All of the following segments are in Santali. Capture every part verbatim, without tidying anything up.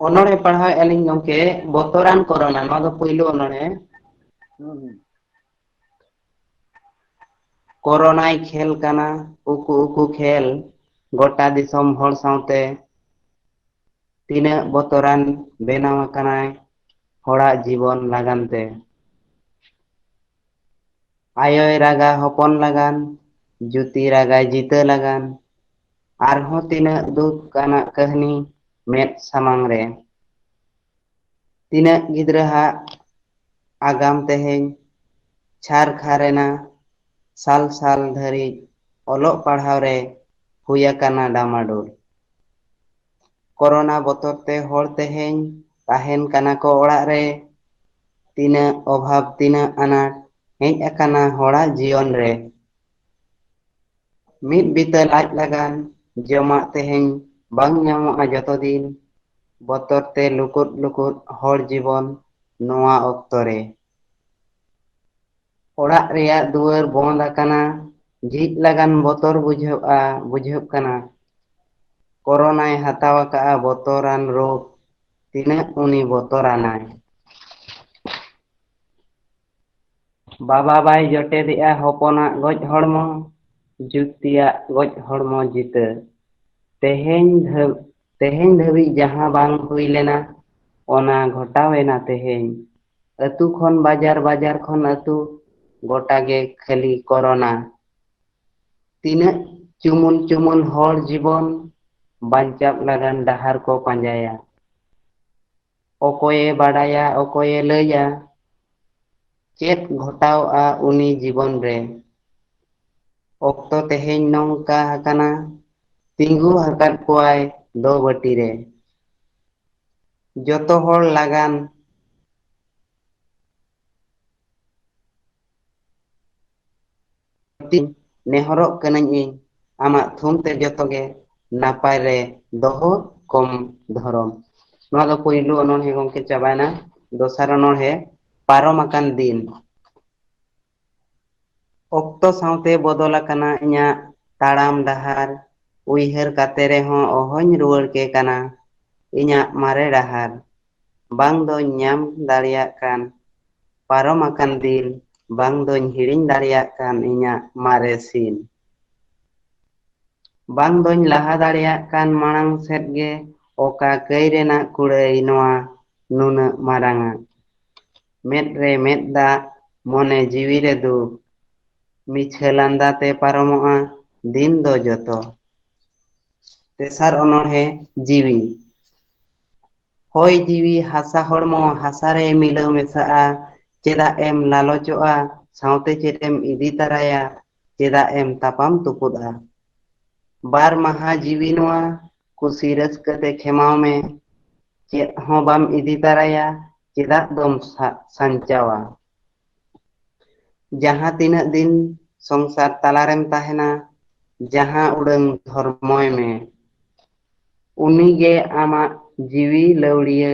ᱚᱱᱚᱬᱦᱮ ᱯᱟᱲᱦᱟᱣᱮᱫᱼᱟ ᱞᱤᱧ ᱜᱚᱢᱠᱮ, ᱵᱚᱛᱚᱨᱟᱱ ᱠᱚᱨᱳᱱᱟ, ᱱᱚᱣᱟ ᱫᱚ ᱯᱩᱭᱞᱩ ᱚᱱᱚᱬᱦᱮ᱾ ᱦᱩᱸ, ᱦᱩᱸ᱾ ᱠᱚᱨᱳᱱᱟᱭ ᱠᱷᱮᱞ ᱠᱟᱱᱟ ᱩᱠᱩ ᱩᱠᱩ ᱠᱷᱮᱞ, ᱜᱚᱴᱟ ᱫᱤᱥᱚᱢ ᱦᱚᱲ ᱥᱟᱶᱛᱮ᱾ ᱛᱤᱱᱟᱹᱜ ᱵᱚᱛᱚᱨᱟᱱ ᱵᱮᱱᱟᱣ ᱟᱠᱟᱱᱟᱭ ᱦᱚᱲᱟᱜ ᱡᱤᱵᱚᱱ ᱞᱟᱜᱟᱱ ᱛᱮ᱾ ᱟᱭᱳᱭ ᱨᱟᱜᱟ ᱦᱚᱯᱚᱱ ᱞᱟᱜᱟᱱ, ᱡᱩᱛᱤ ᱨᱟᱜᱟᱭ ᱡᱤᱛᱟᱹ ᱞᱟᱜᱟᱱ, ᱟᱨᱦᱚᱸ ᱛᱤᱱᱟᱹᱜ ᱫᱩᱠ ᱟᱱᱟᱜ ᱠᱟᱹᱦᱱᱤ ᱢᱮᱫ ᱥᱟᱢᱟᱝ ᱨᱮ᱾ ᱛᱤᱱᱟᱹᱜ ᱜᱤᱫᱽᱨᱟᱹ ᱦᱟᱜ ᱟᱜᱟᱢ ᱛᱮᱦᱮᱧ ᱪᱷᱟᱨ ᱠᱷᱟᱨ ᱮᱱᱟ, ᱥᱟᱞ ᱥᱟᱞ ᱫᱷᱟᱹᱨᱤᱡ ᱚᱞᱚᱜ ᱯᱟᱲᱦᱟᱣ ᱨᱮ ᱦᱩᱭ ᱟᱠᱟᱱᱟ ᱰᱟᱢᱟᱰᱳᱞ᱾ ᱠᱚᱨᱳᱱᱟ ᱵᱚᱛᱚᱨ ᱛᱮ ᱦᱚᱲ ᱛᱮᱦᱮᱧ ᱛᱟᱦᱮᱱ ᱠᱟᱱᱟ ᱠᱚ ᱚᱲᱟᱜ ᱨᱮ᱾ ᱛᱤᱱᱟᱹᱜ ᱚᱵᱷᱟᱵᱽ, ᱛᱤᱱᱟᱹᱜ ᱟᱱᱟᱴ ᱦᱮᱡ ᱟᱠᱟᱱᱟ ᱦᱚᱲᱟᱜ ᱡᱤᱭᱚᱱ ᱨᱮ᱾ ᱢᱤᱫ ᱵᱤᱛᱟᱹ ᱞᱟᱡ ᱞᱟᱜᱟᱱ ᱡᱚᱢᱟᱜ ᱛᱮᱦᱮᱧ ᱵᱟᱝ ᱧᱟᱢᱚᱜᱼᱟ ᱡᱚᱛᱚ ᱫᱤᱱ᱾ ᱵᱚᱛᱚᱨ ᱛᱮ ᱞᱩᱠᱩᱫ ᱞᱩᱠᱩᱫ ᱦᱚᱲ ᱡᱤᱵᱚᱱ ᱱᱚᱣᱟ ᱚᱠᱛᱚ ᱨᱮ᱾ ᱚᱲᱟᱜ ᱨᱮᱭᱟᱜ ᱫᱩᱣᱟᱹᱨ ᱵᱚᱸᱫ ᱟᱠᱟᱱᱟ, ᱡᱷᱤᱡ ᱞᱟᱜᱟᱱ ᱵᱚᱛᱚᱨ ᱵᱩᱡᱷᱟᱹᱜᱼᱟ, ᱵᱩᱡᱷᱟᱹᱜ ᱠᱟᱱᱟ᱾ ᱠᱚᱨᱳᱱᱟᱭ ᱦᱟᱛᱟᱣ ᱟᱠᱟᱫᱼᱟ ᱵᱚᱛᱚᱨᱟᱱ ᱨᱳᱜᱽ, ᱛᱤᱱᱟᱹᱜ ᱩᱱᱤ ᱵᱚᱛᱚᱨᱟᱱᱟᱭ᱾ ᱵᱟᱵᱟ ᱵᱟᱭ ᱡᱚᱴᱮᱫᱮᱜᱼᱟ ᱦᱚᱯᱚᱱᱟᱜ ᱜᱚᱡ ᱦᱚᱲᱢᱚ, ᱡᱩᱠᱛᱤᱭᱟᱜ ᱜᱚᱡ ᱦᱚᱲᱢᱚ ᱡᱤᱛᱟᱹ᱾ ᱛᱮᱦᱮᱧ ᱫᱷᱟᱹ-, ᱛᱮᱦᱮᱧ ᱫᱷᱟᱹᱵᱤᱡ ᱡᱟᱦᱟᱸ ᱵᱟᱝ ᱦᱩᱭ ᱞᱮᱱᱟ, ᱚᱱᱟ ᱜᱷᱚᱴᱟᱣ ᱮᱱᱟ ᱛᱮᱦᱮᱧ᱾ ᱟᱹᱛᱩ ᱠᱷᱚᱱ ᱵᱟᱡᱟᱨ, ᱵᱟᱡᱟᱨ ᱠᱷᱚᱱ ᱟᱹᱛᱩ, ᱜᱚᱴᱟ ᱜᱮ ᱠᱷᱟᱹᱞᱤ ᱠᱚᱨᱳᱱᱟ᱾ ᱛᱤᱱᱟᱹᱜ ᱪᱩᱢᱩᱞ ᱪᱩᱢᱩᱞ ᱦᱚᱲ ᱡᱤᱵᱚᱱ ᱵᱟᱧᱪᱟᱜ ᱞᱟᱜᱟᱱ ᱰᱟᱦᱟᱨ ᱠᱚ ᱯᱟᱸᱡᱟᱭᱟ᱾ ᱚᱠᱚᱭᱮ ᱵᱟᱰᱟᱭᱟ, ᱚᱠᱚᱭᱮ ᱞᱟᱹᱭᱟ, ᱪᱮᱫ ᱜᱷᱚᱴᱟᱣᱜᱼᱟ ᱩᱱᱤ ᱡᱤᱵᱚᱱ ᱨᱮ? ᱚᱠᱛᱚ ᱛᱮᱦᱮᱧ ᱱᱚᱝᱠᱟ ᱟᱠᱟᱱᱟ, ᱛᱤᱸᱜᱩ ᱟᱠᱟᱫ ᱠᱚᱣᱟᱭ ᱫᱚ ᱵᱟᱹᱴᱤ ᱨᱮ᱾ ᱡᱚᱛᱚ ᱦᱚᱲ ᱞᱟᱜᱟᱱ ᱱᱮᱦᱚᱨᱚᱜ ᱠᱟᱹᱱᱟᱹᱧ ᱤᱧ, ᱟᱢᱟᱜ ᱛᱷᱩᱢ ᱛᱮ ᱡᱚᱛᱚ ᱜᱮ ᱱᱟᱯᱟᱭ ᱨᱮ ᱫᱚᱦᱚ ᱠᱚᱢ ᱫᱷᱚᱨᱚᱢ᱾ ᱱᱚᱣᱟ ᱫᱚ ᱯᱩᱭᱞᱩ ᱚᱱᱚᱬᱦᱮ ᱜᱚᱢᱠᱮ ᱪᱟᱵᱟᱭᱮᱱᱟ᱾ ᱫᱚᱥᱟᱨ ᱚᱱᱚᱬᱦᱮ, ᱯᱟᱨᱚᱢ ᱟᱠᱟᱱ ᱫᱤᱱ᱾ ᱚᱠᱛᱚ ᱥᱟᱶᱛᱮ ᱵᱚᱫᱚᱞ ᱟᱠᱟᱱᱟ ᱤᱧᱟᱹᱜ ᱛᱟᱲᱟᱢ ᱰᱟᱦᱟᱨ, ᱩᱭᱦᱟᱹᱨ ᱠᱟᱛᱮ ᱨᱮᱦᱚᱸ ᱚᱦᱚᱧ ᱨᱩᱣᱟᱹᱲ ᱠᱮ ᱠᱟᱱᱟ᱾ ᱤᱧᱟᱹᱜ ᱢᱟᱨᱮ ᱰᱟᱦᱟᱨ, ᱵᱟᱝ ᱫᱚᱧ ᱧᱟᱢ ᱫᱟᱲᱮᱭᱟᱜ ᱠᱟᱱ ᱯᱟᱨᱚᱢ ᱟᱠᱟᱱ ᱫᱤᱱ, ᱵᱟᱝ ᱫᱚᱧ ᱦᱤᱲᱤᱧ ᱫᱟᱲᱮᱭᱟᱜ ᱠᱟᱱ ᱤᱧᱟᱹᱜ ᱢᱟᱨᱮ ᱥᱤᱱ᱾ ᱵᱟᱝ ᱫᱚᱧ ᱞᱟᱦᱟ ᱫᱟᱲᱮᱭᱟᱜ ᱠᱟᱱ ᱢᱟᱲᱟᱝ ᱥᱮᱫ ᱜᱮ, ᱚᱠᱟ ᱠᱟᱹᱭ ᱨᱮᱱᱟᱜ ᱠᱩᱲᱟᱹᱭ ᱱᱚᱣᱟ ᱱᱩᱱᱟᱹᱜ ᱢᱟᱨᱟᱝᱟ? ᱢᱮᱫ ᱨᱮ ᱢᱮᱫ ᱫᱟᱜ, ᱢᱚᱱᱮ ᱡᱤᱣᱤ ᱨᱮ ᱫᱩᱠ, ᱢᱤᱪᱷᱟᱹ ᱞᱟᱸᱫᱟ ᱛᱮ ᱯᱟᱨᱚᱢᱚᱜᱼᱟ ᱫᱤᱱ ᱫᱚ ᱡᱚᱛᱚ᱾ ᱛᱮᱥᱟᱨ ᱚᱱᱚᱬᱦᱮ, ᱡᱤᱣᱤ᱾ ᱦᱚᱭ ᱡᱤᱣᱤ ᱦᱟᱥᱟ ᱦᱚᱲᱢᱚ ᱦᱟᱥᱟ ᱨᱮ ᱢᱤᱞᱟᱹᱣ ᱢᱮᱥᱟᱜᱼᱟ᱾ ᱪᱮᱫᱟᱜ ᱮᱢ ᱞᱟᱞᱚᱪᱚᱜᱼᱟ? ᱥᱟᱶᱛᱮ ᱪᱮᱫ ᱮᱢ ᱤᱫᱤ ᱛᱟᱨᱟᱭᱟ? ᱪᱮᱫᱟᱜ ᱮᱢ ᱛᱟᱯᱟᱢ ᱛᱩᱯᱩᱫᱼᱟ? ᱵᱟᱨ ᱢᱟᱦᱟ ᱡᱤᱣᱤ ᱱᱚᱣᱟ, ᱠᱩᱥᱤ ᱨᱟᱹᱥᱠᱟᱹ ᱛᱮ ᱠᱷᱮᱢᱟᱣ ᱢᱮ᱾ ᱪᱮᱫ ᱦᱚᱸ ᱵᱟᱢ ᱤᱫᱤ ᱛᱟᱨᱟᱭᱟ, ᱪᱮᱫᱟᱜ ᱫᱚᱢ ᱥᱟ-, ᱥᱟᱧᱪᱟᱣᱟ? ᱡᱟᱦᱟᱸ ᱛᱤᱱᱟᱹᱜ ᱫᱤᱱ ᱥᱚᱝᱥᱟᱨ ᱛᱟᱞᱟᱨᱮᱢ ᱛᱟᱦᱮᱱᱟ, ᱡᱟᱦᱟᱸ ᱩᱰᱟᱹᱝ ᱫᱷᱚᱨᱢᱚᱭ ᱢᱮ᱾ ᱩᱱᱤᱜᱮ ᱟᱢᱟᱜ ᱡᱤᱣᱤ ᱞᱟᱹᱣᱲᱤᱭᱟᱹ,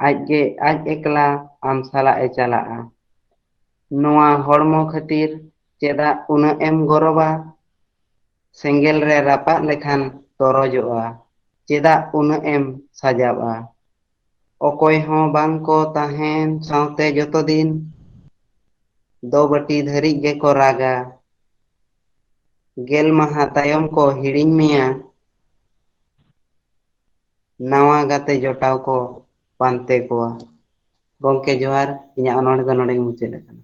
ᱟᱡᱜᱮ ᱟᱡ ᱮᱠᱞᱟ ᱟᱢ ᱥᱟᱞᱟᱜ ᱮ ᱪᱟᱞᱟᱜᱼᱟ᱾ ᱱᱚᱣᱟ ᱦᱚᱲᱢᱚ ᱠᱷᱟᱹᱛᱤᱨ ᱪᱮᱫᱟᱜ ᱩᱱᱟᱹᱜ ᱮᱢ ᱜᱚᱨᱚᱵᱟ? ᱥᱮᱸᱜᱮᱞ ᱨᱮ ᱨᱟᱯᱟᱜ ᱞᱮᱠᱷᱟᱱ ᱛᱚᱨᱚᱡᱚᱜᱼᱟ, ᱪᱮᱫᱟᱜ ᱩᱱᱟᱹᱜ ᱮᱢ ᱥᱟᱡᱟᱣᱼᱟ? ᱚᱠᱚᱭ ᱦᱚᱸ ᱵᱟᱝ ᱠᱚ ᱛᱟᱦᱮᱱ ᱥᱟᱶᱛᱮ ᱡᱚᱛᱚ ᱫᱤᱱ, ᱫᱚ ᱵᱟᱹᱴᱤ ᱫᱷᱟᱹᱨᱤᱡ ᱜᱮᱠᱚ ᱨᱟᱜᱟ᱾ ᱜᱮᱞ ᱢᱟᱦᱟ ᱛᱟᱭᱚᱢ ᱠᱚ ᱦᱤᱲᱤᱧ ᱢᱮᱭᱟ, ᱱᱟᱣᱟ ᱜᱟᱛᱮ ᱡᱚᱴᱟᱣ ᱠᱚ ᱯᱟᱱᱛᱮ ᱠᱚᱣᱟ᱾ ᱜᱚᱢᱠᱮ ᱡᱚᱦᱟᱨ, ᱤᱧᱟᱹᱜ ᱚᱱᱚᱬᱦᱮ ᱫᱚ ᱱᱚᱰᱮ ᱜᱮ ᱢᱩᱪᱟᱹᱫ ᱟᱠᱟᱱᱟ᱾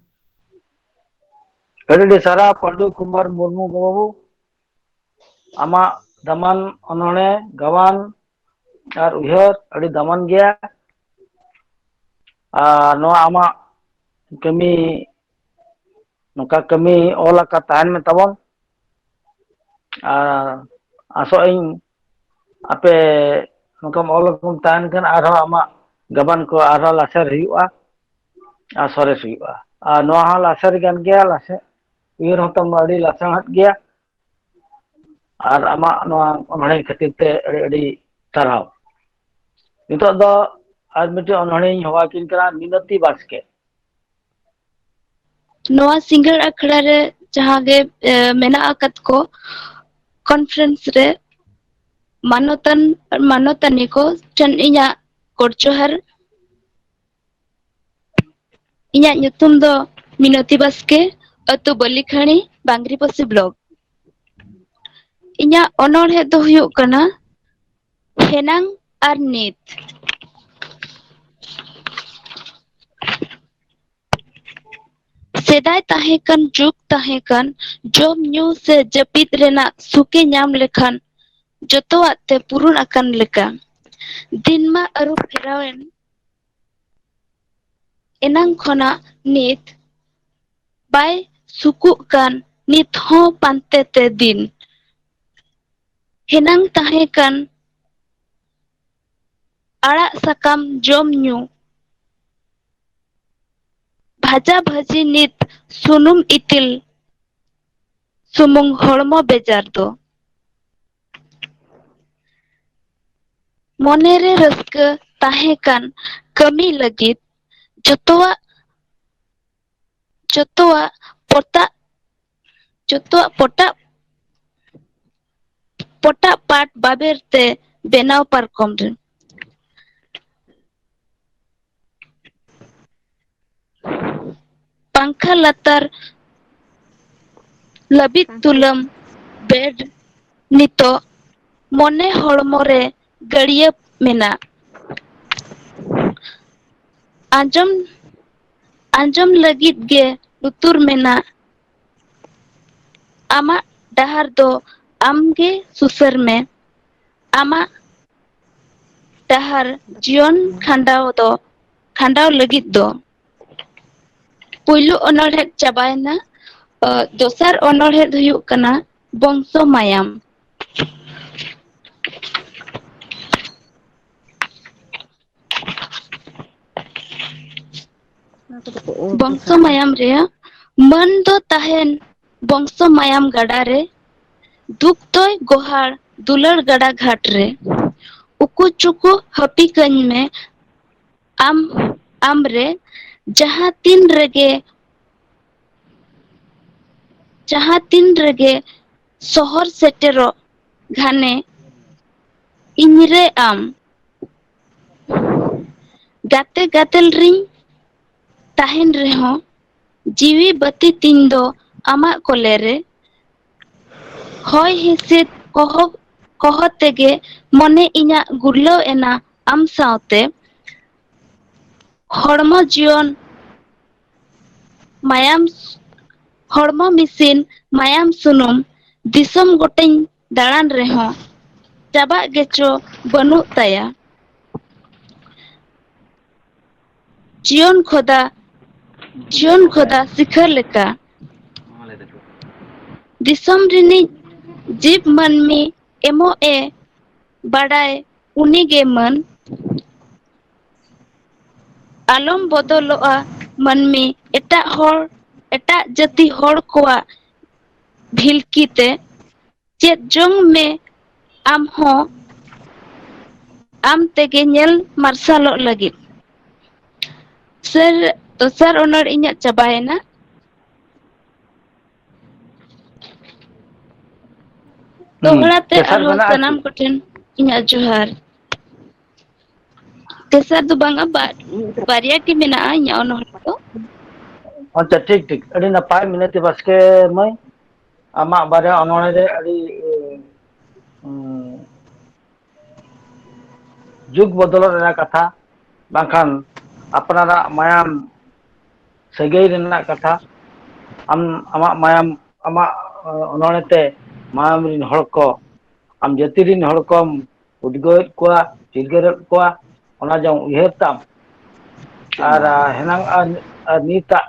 ᱟᱹᱰᱤ ᱟᱹᱰᱤ ᱥᱟᱨᱦᱟᱣ ᱯᱟᱹᱰᱩ ᱠᱩᱢᱟᱨ ᱢᱩᱨᱢᱩ ᱵᱟᱹᱵᱩ, ᱟᱢᱟᱜ ᱫᱟᱢᱟᱱ ᱚᱱᱚᱬᱦᱮ, ᱜᱟᱵᱟᱱ ᱟᱨ ᱩᱭᱦᱟᱹᱨ ᱟᱹᱰᱤ ᱫᱟᱢᱟᱱ ᱜᱮᱭᱟ᱾ ᱟᱨ ᱱᱚᱣᱟ ᱟᱢᱟᱜ ᱠᱟᱹᱢᱤ, ᱱᱚᱝᱠᱟ ᱠᱟᱹᱢᱤ ᱚᱞ ᱟᱠᱟᱫ ᱛᱟᱦᱮᱱ ᱢᱮ ᱛᱟᱵᱚᱱ᱾ ᱟᱨ ᱟᱥᱚᱜ ᱟᱹᱧ ᱟᱯᱮ ᱱᱚᱝᱠᱟᱢ ᱚᱞ ᱟᱠᱟᱫ ᱛᱟᱦᱮᱱ ᱠᱷᱟᱱ ᱟᱨᱦᱚᱸ ᱟᱢᱟᱜ ᱜᱟᱵᱟᱱ ᱠᱚ ᱟᱨᱦᱚᱸ ᱞᱟᱥᱮᱨ ᱦᱩᱭᱩᱜᱼᱟ ᱟᱨ ᱥᱚᱨᱮᱥ ᱦᱩᱭᱩᱜᱼᱟ᱾ ᱟᱨ ᱱᱚᱣᱟ ᱦᱚᱸ ᱞᱟᱥᱮᱨ ᱠᱟᱱ ᱜᱮᱭᱟ, ᱞᱟᱥᱮᱨ ᱩᱭᱦᱟᱹᱨ ᱦᱚᱸᱛᱟᱢ ᱟᱹᱰᱤ ᱞᱟᱥᱟᱝᱟᱜ ᱜᱮᱭᱟ᱾ ᱟᱨ ᱟᱢᱟᱜ ᱱᱚᱣᱟ ᱚᱱᱚᱬᱦᱮ ᱠᱷᱟᱹᱛᱤᱨ ᱛᱮ ᱟᱹᱰᱤ ᱟᱹᱰᱤ ᱥᱟᱨᱦᱟᱣ᱾ ᱱᱤᱛᱚᱜ ᱫᱚ ᱟᱨ ᱢᱤᱫᱴᱮᱱ ᱚᱱᱚᱬᱦᱮᱧ ᱦᱚᱦᱚ ᱟᱹᱠᱤᱱ ᱠᱟᱱᱟ, ᱢᱤᱱᱚᱛᱤ ᱵᱟᱥᱠᱮ᱾ ᱱᱚᱣᱟ ᱥᱤᱸᱜᱟᱹᱲ ᱟᱠᱷᱲᱟ ᱨᱮ ᱡᱟᱦᱟᱸ ᱜᱮ, ᱮ, ᱢᱮᱱᱟᱜ ᱟᱠᱟᱫ ᱠᱚ, ᱠᱚᱱᱯᱷᱟᱨᱮᱱᱥ ᱨᱮ ᱢᱟᱱᱚᱛᱟᱱ, ᱢᱟᱱᱚᱛᱟᱱᱤ ᱠᱚ ᱴᱷᱮᱱ ᱤᱧᱟᱹᱜ ᱜᱚᱰ ᱡᱚᱦᱟᱨ᱾ ᱤᱧᱟᱹᱜ ᱧᱩᱛᱩᱢ ᱫᱚ ᱢᱤᱱᱚᱛᱤ ᱵᱟᱥᱠᱮ, ᱟᱹᱛᱩ ᱵᱟᱹᱞᱤᱠᱷᱟᱹᱲᱤ, ᱵᱟᱝᱨᱤᱯᱚᱥᱤ ᱵᱞᱚᱠ᱾ ᱤᱧᱟᱹᱜ ᱚᱱᱚᱬᱦᱮ ᱫᱚ ᱦᱩᱭᱩᱜ ᱠᱟᱱᱟ ᱦᱮᱱᱟᱝ ᱟᱨ ᱱᱤᱛ᱾ ᱥᱮᱫᱟᱭ ᱛᱟᱦᱮᱸ ᱠᱟᱱ ᱡᱩᱜᱽ ᱛᱟᱦᱮᱸ ᱠᱟᱱ, ᱡᱚᱢ ᱧᱩ ᱥᱮ ᱡᱟᱹᱯᱤᱫ ᱨᱮᱱᱟᱜ ᱥᱩᱠᱮ ᱧᱟᱢ ᱞᱮᱠᱷᱟᱱ ᱡᱚᱛᱚᱣᱟᱜ ᱛᱮ ᱯᱩᱨᱩᱱ ᱟᱠᱟᱱ ᱞᱮᱠᱟ᱾ ᱫᱤᱱ ᱢᱟ ᱟᱹᱨᱩ ᱯᱷᱮᱨᱟᱣᱮᱱ, ᱮᱱᱟᱝ ᱠᱷᱚᱱᱟᱜ ᱱᱤᱛ ᱵᱟᱭ ᱥᱩᱠᱩᱜ ᱠᱟᱱ, ᱱᱤᱛ ᱦᱚᱸ ᱯᱟᱱᱛᱮ ᱛᱮ ᱫᱤᱱ᱾ ᱦᱮᱱᱟᱝ ᱛᱟᱦᱮᱸ ᱠᱟᱱ ᱟᱲᱟᱜ ᱥᱟᱠᱟᱢ ᱡᱚᱢ ᱧᱩ, ᱵᱷᱟᱡᱟ ᱵᱷᱟᱹᱡᱤ, ᱱᱤᱛ ᱥᱩᱱᱩᱢ ᱤᱛᱤᱞ ᱥᱩᱢᱩᱝ ᱦᱚᱲᱢᱚ ᱵᱮᱡᱟᱨ ᱫᱚ᱾ ᱢᱚᱱᱮᱨᱮ ᱨᱟᱹᱥᱠᱟᱹ ᱛᱟᱦᱮᱸ ᱠᱟᱱ ᱠᱟᱹᱢᱤ ᱞᱟᱹᱜᱤᱫ ᱡᱚᱛᱚᱣᱟᱜ, ᱡᱚᱛᱚᱣᱟᱜ ᱯᱚᱛᱟᱜ, ᱡᱚᱛᱚᱣᱟᱜ ᱯᱚᱴᱟᱜ, ᱯᱚᱴᱟᱜ ᱯᱟᱴ ᱵᱟᱵᱮᱨ ᱛᱮ ᱵᱮᱱᱟᱣ ᱯᱟᱨᱠᱚᱢ ᱨᱮ᱾ ᱯᱟᱝᱠᱷᱟ ᱞᱟᱛᱟᱨ ᱞᱟᱹᱵᱤᱫ ᱛᱩᱞᱟᱹᱢ ᱵᱮᱰ ᱱᱤᱛᱚᱜ ᱢᱚᱱᱮ ᱦᱚᱲᱢᱚ ᱨᱮ ᱜᱟᱹᱲᱭᱟᱹ ᱢᱮᱱᱟᱜ᱾ ᱟᱸᱡᱚᱢ, ᱟᱸᱡᱚᱢ ᱞᱟᱹᱜᱤᱫ ᱜᱮ ᱞᱩᱛᱩᱨ ᱢᱮᱱᱟᱜ᱾ ᱟᱢᱟᱜ ᱰᱟᱦᱟᱨ ᱫᱚ ᱟᱢᱜᱮ ᱥᱩᱥᱟᱹᱨ ᱢᱮ᱾ ᱟᱢᱟᱜ ᱰᱟᱦᱟᱨ ᱡᱤᱭᱚᱱ ᱠᱷᱟᱸᱰᱟᱣ ᱫᱚ, ᱠᱷᱟᱸᱰᱟᱣ ᱞᱟᱹᱜᱤᱫ ᱫᱚ᱾ ᱯᱩᱭᱞᱩ ᱚᱱᱚᱬᱦᱮ ᱪᱟᱵᱟᱭᱮᱱᱟ᱾ ᱟᱹ, ᱫᱚᱥᱟᱨ ᱚᱱᱚᱬᱦᱮ ᱦᱩᱭᱩᱜ ᱠᱟᱱᱟ ᱵᱚᱝᱥᱚ ᱢᱟᱭᱟᱢ᱾ ᱚᱱᱟ ᱠᱚᱫᱚ ᱠᱚ ᱚᱞ ᱵᱚᱝᱥᱚ ᱠᱟᱫᱟ᱾ ᱢᱟᱭᱟᱢ ᱨᱮᱭᱟᱜ ᱢᱟᱹᱱ ᱫᱚ ᱛᱟᱦᱮᱱ ᱵᱚᱝᱥᱚ ᱢᱟᱭᱟᱢ ᱜᱟᱰᱟ ᱨᱮ, ᱫᱩᱠ ᱫᱚᱭ ᱜᱚᱦᱟᱲ ᱫᱩᱞᱟᱹᱲ ᱜᱟᱰᱟ ᱜᱷᱟᱴ ᱨᱮ᱾ ᱩᱠᱩ ᱪᱩᱠᱩ ᱦᱟᱹᱯᱤ ᱠᱟᱹᱧ ᱢᱮ ᱟᱢ, ᱟᱢ ᱨᱮ ᱡᱟᱦᱟᱸ ᱛᱤᱱ ᱨᱮᱜᱮ, ᱡᱟᱦᱟᱸ ᱛᱤᱱ ᱨᱮᱜᱮ ᱥᱚᱦᱚᱨ ᱥᱮᱴᱮᱨᱚᱜ ᱜᱷᱟᱱᱮ ᱤᱧᱨᱮ ᱟᱢ᱾ ᱜᱟᱛᱮ ᱜᱟᱫᱮᱞ ᱨᱤᱧ ᱛᱟᱦᱮᱱ ᱨᱮᱦᱚᱸ, ᱡᱤᱣᱤ ᱵᱟᱹᱛᱤ ᱛᱤᱧ ᱫᱚ ᱟᱢᱟᱜ ᱠᱚᱞᱮ ᱨᱮ᱾ ᱦᱚᱭ ᱦᱤᱸᱥᱤᱫ ᱠᱚᱦᱚ, ᱠᱚᱦᱚ ᱛᱮᱜᱮ ᱢᱚᱱᱮ ᱤᱧᱟᱜ ᱜᱩᱨᱞᱟᱹᱣ ᱮᱱᱟ ᱟᱢ ᱥᱟᱶᱛᱮ᱾ ᱦᱚᱲᱢᱚ ᱡᱤᱭᱚᱱ ᱢᱟᱭᱟᱢ, ᱦᱚᱲᱢᱚ ᱢᱤᱥᱤᱱ ᱢᱟᱭᱟᱢ ᱥᱩᱱᱩᱢ, ᱫᱤᱥᱚᱢ ᱜᱚᱴᱟᱧ ᱫᱟᱬᱟᱱ ᱨᱮᱦᱚᱸ ᱪᱟᱵᱟᱜ ᱜᱮᱪᱚ ᱵᱟᱹᱱᱩᱜ ᱛᱟᱭᱟ᱾ ᱡᱤᱭᱚᱱ ᱠᱷᱚᱫᱟ, ᱡᱤᱭᱚᱱ ᱠᱷᱚᱫᱟ ᱥᱤᱠᱷᱟᱹ ᱞᱮᱠᱟ᱾ ᱫᱤᱥᱚᱢ ᱨᱤᱱᱤᱡ ᱡᱤᱵᱽ ᱢᱟᱹᱱᱢᱤ ᱮᱢᱚᱜ ᱮ ᱵᱟᱰᱟᱭ ᱩᱱᱤᱜᱮ ᱢᱟᱹᱱ᱾ ᱟᱞᱚᱢ ᱵᱚᱫᱚᱞᱚᱜᱼᱟ ᱢᱟᱹᱱᱢᱤ, ᱮᱴᱟᱜ ᱦᱚᱲ, ᱮᱴᱟᱜ ᱡᱟᱹᱛᱤ ᱦᱚᱲ ᱠᱚᱣᱟᱜ ᱵᱷᱤᱞᱠᱤ ᱛᱮ᱾ ᱪᱮᱫ ᱡᱚᱝ ᱢᱮ ᱟᱢ ᱦᱚᱸ ᱟᱢ ᱛᱮᱜᱮ ᱧᱮᱞ ᱢᱟᱨᱥᱟᱞᱚᱜ ᱞᱟᱹᱜᱤᱫ᱾ ᱥᱮᱨ, ᱫᱚᱥᱟᱨ ᱚᱱᱚᱲ ᱤᱧᱟᱹᱜ ᱪᱟᱵᱟᱭᱮᱱᱟ᱾ ᱦᱩᱸ, ᱫᱚᱦᱲᱟ ᱛᱮ ᱛᱮᱥᱟᱨ ᱟᱨᱦᱚᱸ ᱢᱮᱱᱟᱜᱼᱟ ᱥᱟᱱᱟᱢ ᱠᱤ? ᱠᱚᱴᱷᱮᱱ ᱤᱧᱟᱹᱜ ᱡᱚᱦᱟᱨ᱾ ᱛᱮᱥᱟᱨ ᱫᱚ ᱵᱟᱝᱟ, ᱵᱟᱨ, ᱵᱟᱨᱭᱟ ᱜᱮ ᱢᱮᱱᱟᱜᱼᱟ ᱤᱧᱟᱹᱜ ᱚᱱᱚᱬᱦᱮ ᱫᱚ᱾ ᱟᱪᱪᱷᱟ, ᱴᱷᱤᱠ, ᱴᱷᱤᱠ᱾ ᱟᱹᱰᱤ ᱱᱟᱯᱟᱭ, ᱢᱤᱱᱚᱛᱤ ᱵᱟᱥᱠᱮ ᱢᱟᱹᱭ᱾ ᱟᱢᱟᱜ ᱵᱟᱨᱭᱟ ᱚᱱᱚᱬᱦᱮ ᱨᱮ ᱟᱹᱰᱤ, ᱩᱸ, ᱡᱩᱜᱽ ᱵᱚᱫᱚᱞᱚᱜ ᱨᱮᱱᱟᱜ ᱠᱟᱛᱷᱟ, ᱵᱟᱝᱠᱷᱟᱱ ᱟᱯᱱᱟᱨᱟᱜ ᱢᱟᱭᱟᱢ ᱥᱟᱹᱜᱟᱹᱭ ᱨᱮᱱᱟᱜ ᱠᱟᱛᱷᱟ᱾ ᱟᱢ, ᱟᱢᱟᱜ ᱢᱟᱭᱟᱢ, ᱟᱢᱟᱜ, ᱚ, ᱚᱱᱚᱬᱦᱮ ᱛᱮ ᱢᱟᱭᱟᱢ ᱨᱤᱱ ᱦᱚᱲ ᱠᱚ, ᱟᱢ ᱡᱟᱹᱛᱤ ᱨᱤᱱ ᱦᱚᱲ ᱠᱚᱢ ᱩᱫᱽᱜᱟᱹᱣᱮᱫ ᱠᱚᱣᱟ, ᱪᱤᱨᱜᱟᱹᱨᱮᱫ ᱠᱚᱣᱟ, ᱚᱱᱟ ᱡᱚᱝ ᱩᱭᱦᱟᱹᱨ ᱛᱟᱢ᱾ ᱟᱨ, ᱟ, ᱦᱮᱱᱟᱝ ᱟᱨ, ᱟᱨ ᱱᱤᱛᱟᱜ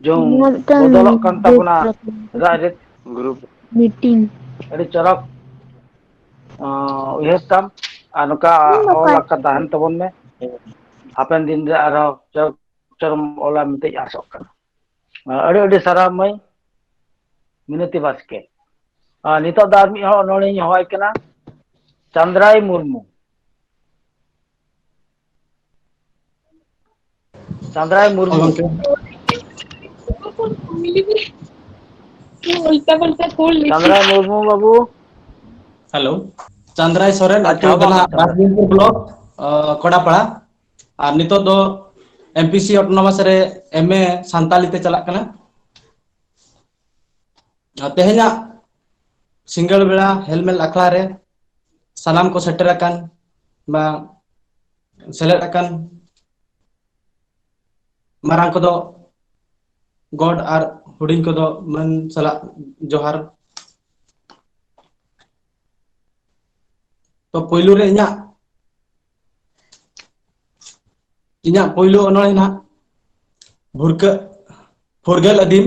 ᱡᱚᱝ ᱱᱚᱣᱟ ᱢᱤᱫᱴᱟᱝ ᱵᱚᱫᱚᱞᱚᱜ ᱠᱟᱱ ᱜᱨᱩᱯ ᱛᱟᱵᱚᱱᱟ, ᱨᱟᱜ ᱨᱮ ᱜᱨᱩᱯ ᱢᱤᱴᱤᱝ᱾ ᱟᱹᱰᱤ ᱪᱚᱨᱚᱠ, ᱚ, ᱩᱭᱦᱟᱹᱨ ᱛᱟᱢ᱾ ᱟᱨ ᱱᱚᱝᱠᱟ ᱤᱧ ᱫᱚ ᱚᱞ ᱚᱠᱟ ᱟᱠᱟᱱ ᱛᱟᱦᱮᱱ ᱛᱟᱵᱚᱱ ᱢᱮ᱾ ᱦᱟᱯᱮᱱ ᱫᱤᱱ ᱨᱮ ᱟᱨᱦᱚᱸ ᱪᱚᱨᱚᱠ ᱪᱚᱨᱚᱢ ᱚᱞᱟ ᱢᱮᱱᱛᱮᱧ ᱟᱥᱚᱜ ᱠᱟᱱᱟ᱾ ᱟᱹᱰᱤ ᱟᱹᱰᱤ ᱥᱟᱨᱦᱟᱣ ᱢᱟᱹᱭ ᱢᱤᱱᱚᱛᱤ ᱵᱟᱥᱠᱮ᱾ ᱟᱨ ᱱᱤᱛᱚᱜ ᱫᱚ ᱟᱨ ᱢᱤᱫ ᱦᱚᱲ ᱚᱱᱚᱬᱦᱮᱧ ᱦᱚᱦᱚᱣᱟᱭ ᱠᱟᱱᱟ, ᱪᱟᱸᱫᱽᱨᱟᱭ ᱢᱩᱨᱢᱩ᱾ ᱪᱟᱸᱫᱽᱨᱟᱭ ᱦᱮᱸ ᱢᱩᱨᱢᱩ᱾ ᱜᱚᱝᱠᱮ᱾ ᱪᱟᱸᱫᱽᱨᱟᱭ ᱢᱩᱨᱢᱩ ᱵᱟᱹᱵᱩ᱾ ᱦᱮᱞᱳ, ᱪᱟᱸᱫᱽᱨᱟᱭ ᱥᱚᱨᱮᱱ, ᱟᱪᱪᱷᱟ, ᱟᱹᱛᱩ ᱦᱚᱸ ᱵᱟᱝ ᱫᱚ ᱱᱟᱦᱟᱜ ᱟᱪᱪᱷᱟ᱾ ᱨᱟᱡᱽᱵᱤᱱᱯᱩᱨ ᱵᱞᱚᱠ᱾ ᱠᱚᱰᱟᱯᱟᱲᱟ᱾ ᱟᱨ ᱱᱤᱛᱚᱜ ᱫᱚ ᱮᱢ ᱯᱤ ᱥᱤ ᱚᱴᱳᱱᱚᱢᱟᱥ ᱨᱮ ᱮᱢ ᱮ ᱥᱟᱱᱛᱟᱞᱤ ᱛᱮ ᱪᱟᱞᱟᱜ ᱠᱟᱱᱟ᱾ ᱟᱨ ᱛᱮᱦᱮᱧᱟᱜ ᱥᱤᱸᱜᱟᱹᱲ ᱵᱮᱲᱟ ᱦᱮᱞᱢᱮᱞ ᱟᱠᱷᱲᱟ ᱨᱮ ᱥᱟᱱᱟᱢ ᱠᱚ ᱥᱮᱴᱮᱨ ᱟᱠᱟᱱ ᱵᱟ ᱥᱮᱞᱮᱫ ᱟᱠᱟᱱ ᱢᱟᱨᱟᱝ ᱠᱚᱫᱚ ᱜᱚᱰ ᱟᱨ ᱦᱩᱰᱤᱧ ᱠᱚᱫᱚ ᱢᱟᱹᱱ ᱥᱟᱞᱟᱜ ᱡᱚᱦᱟᱨ᱾ ᱛᱚ ᱯᱳᱭᱞᱳ ᱨᱮ ᱤᱧᱟᱹᱜ, ᱤᱧᱟᱹᱜ ᱯᱳᱭᱞᱳ ᱚᱱᱚᱬᱦᱮ ᱱᱟᱦᱟᱜ ᱵᱷᱩᱨᱠᱟᱹ, ᱯᱷᱩᱨᱜᱟᱹᱞ ᱟᱹᱫᱤᱢ᱾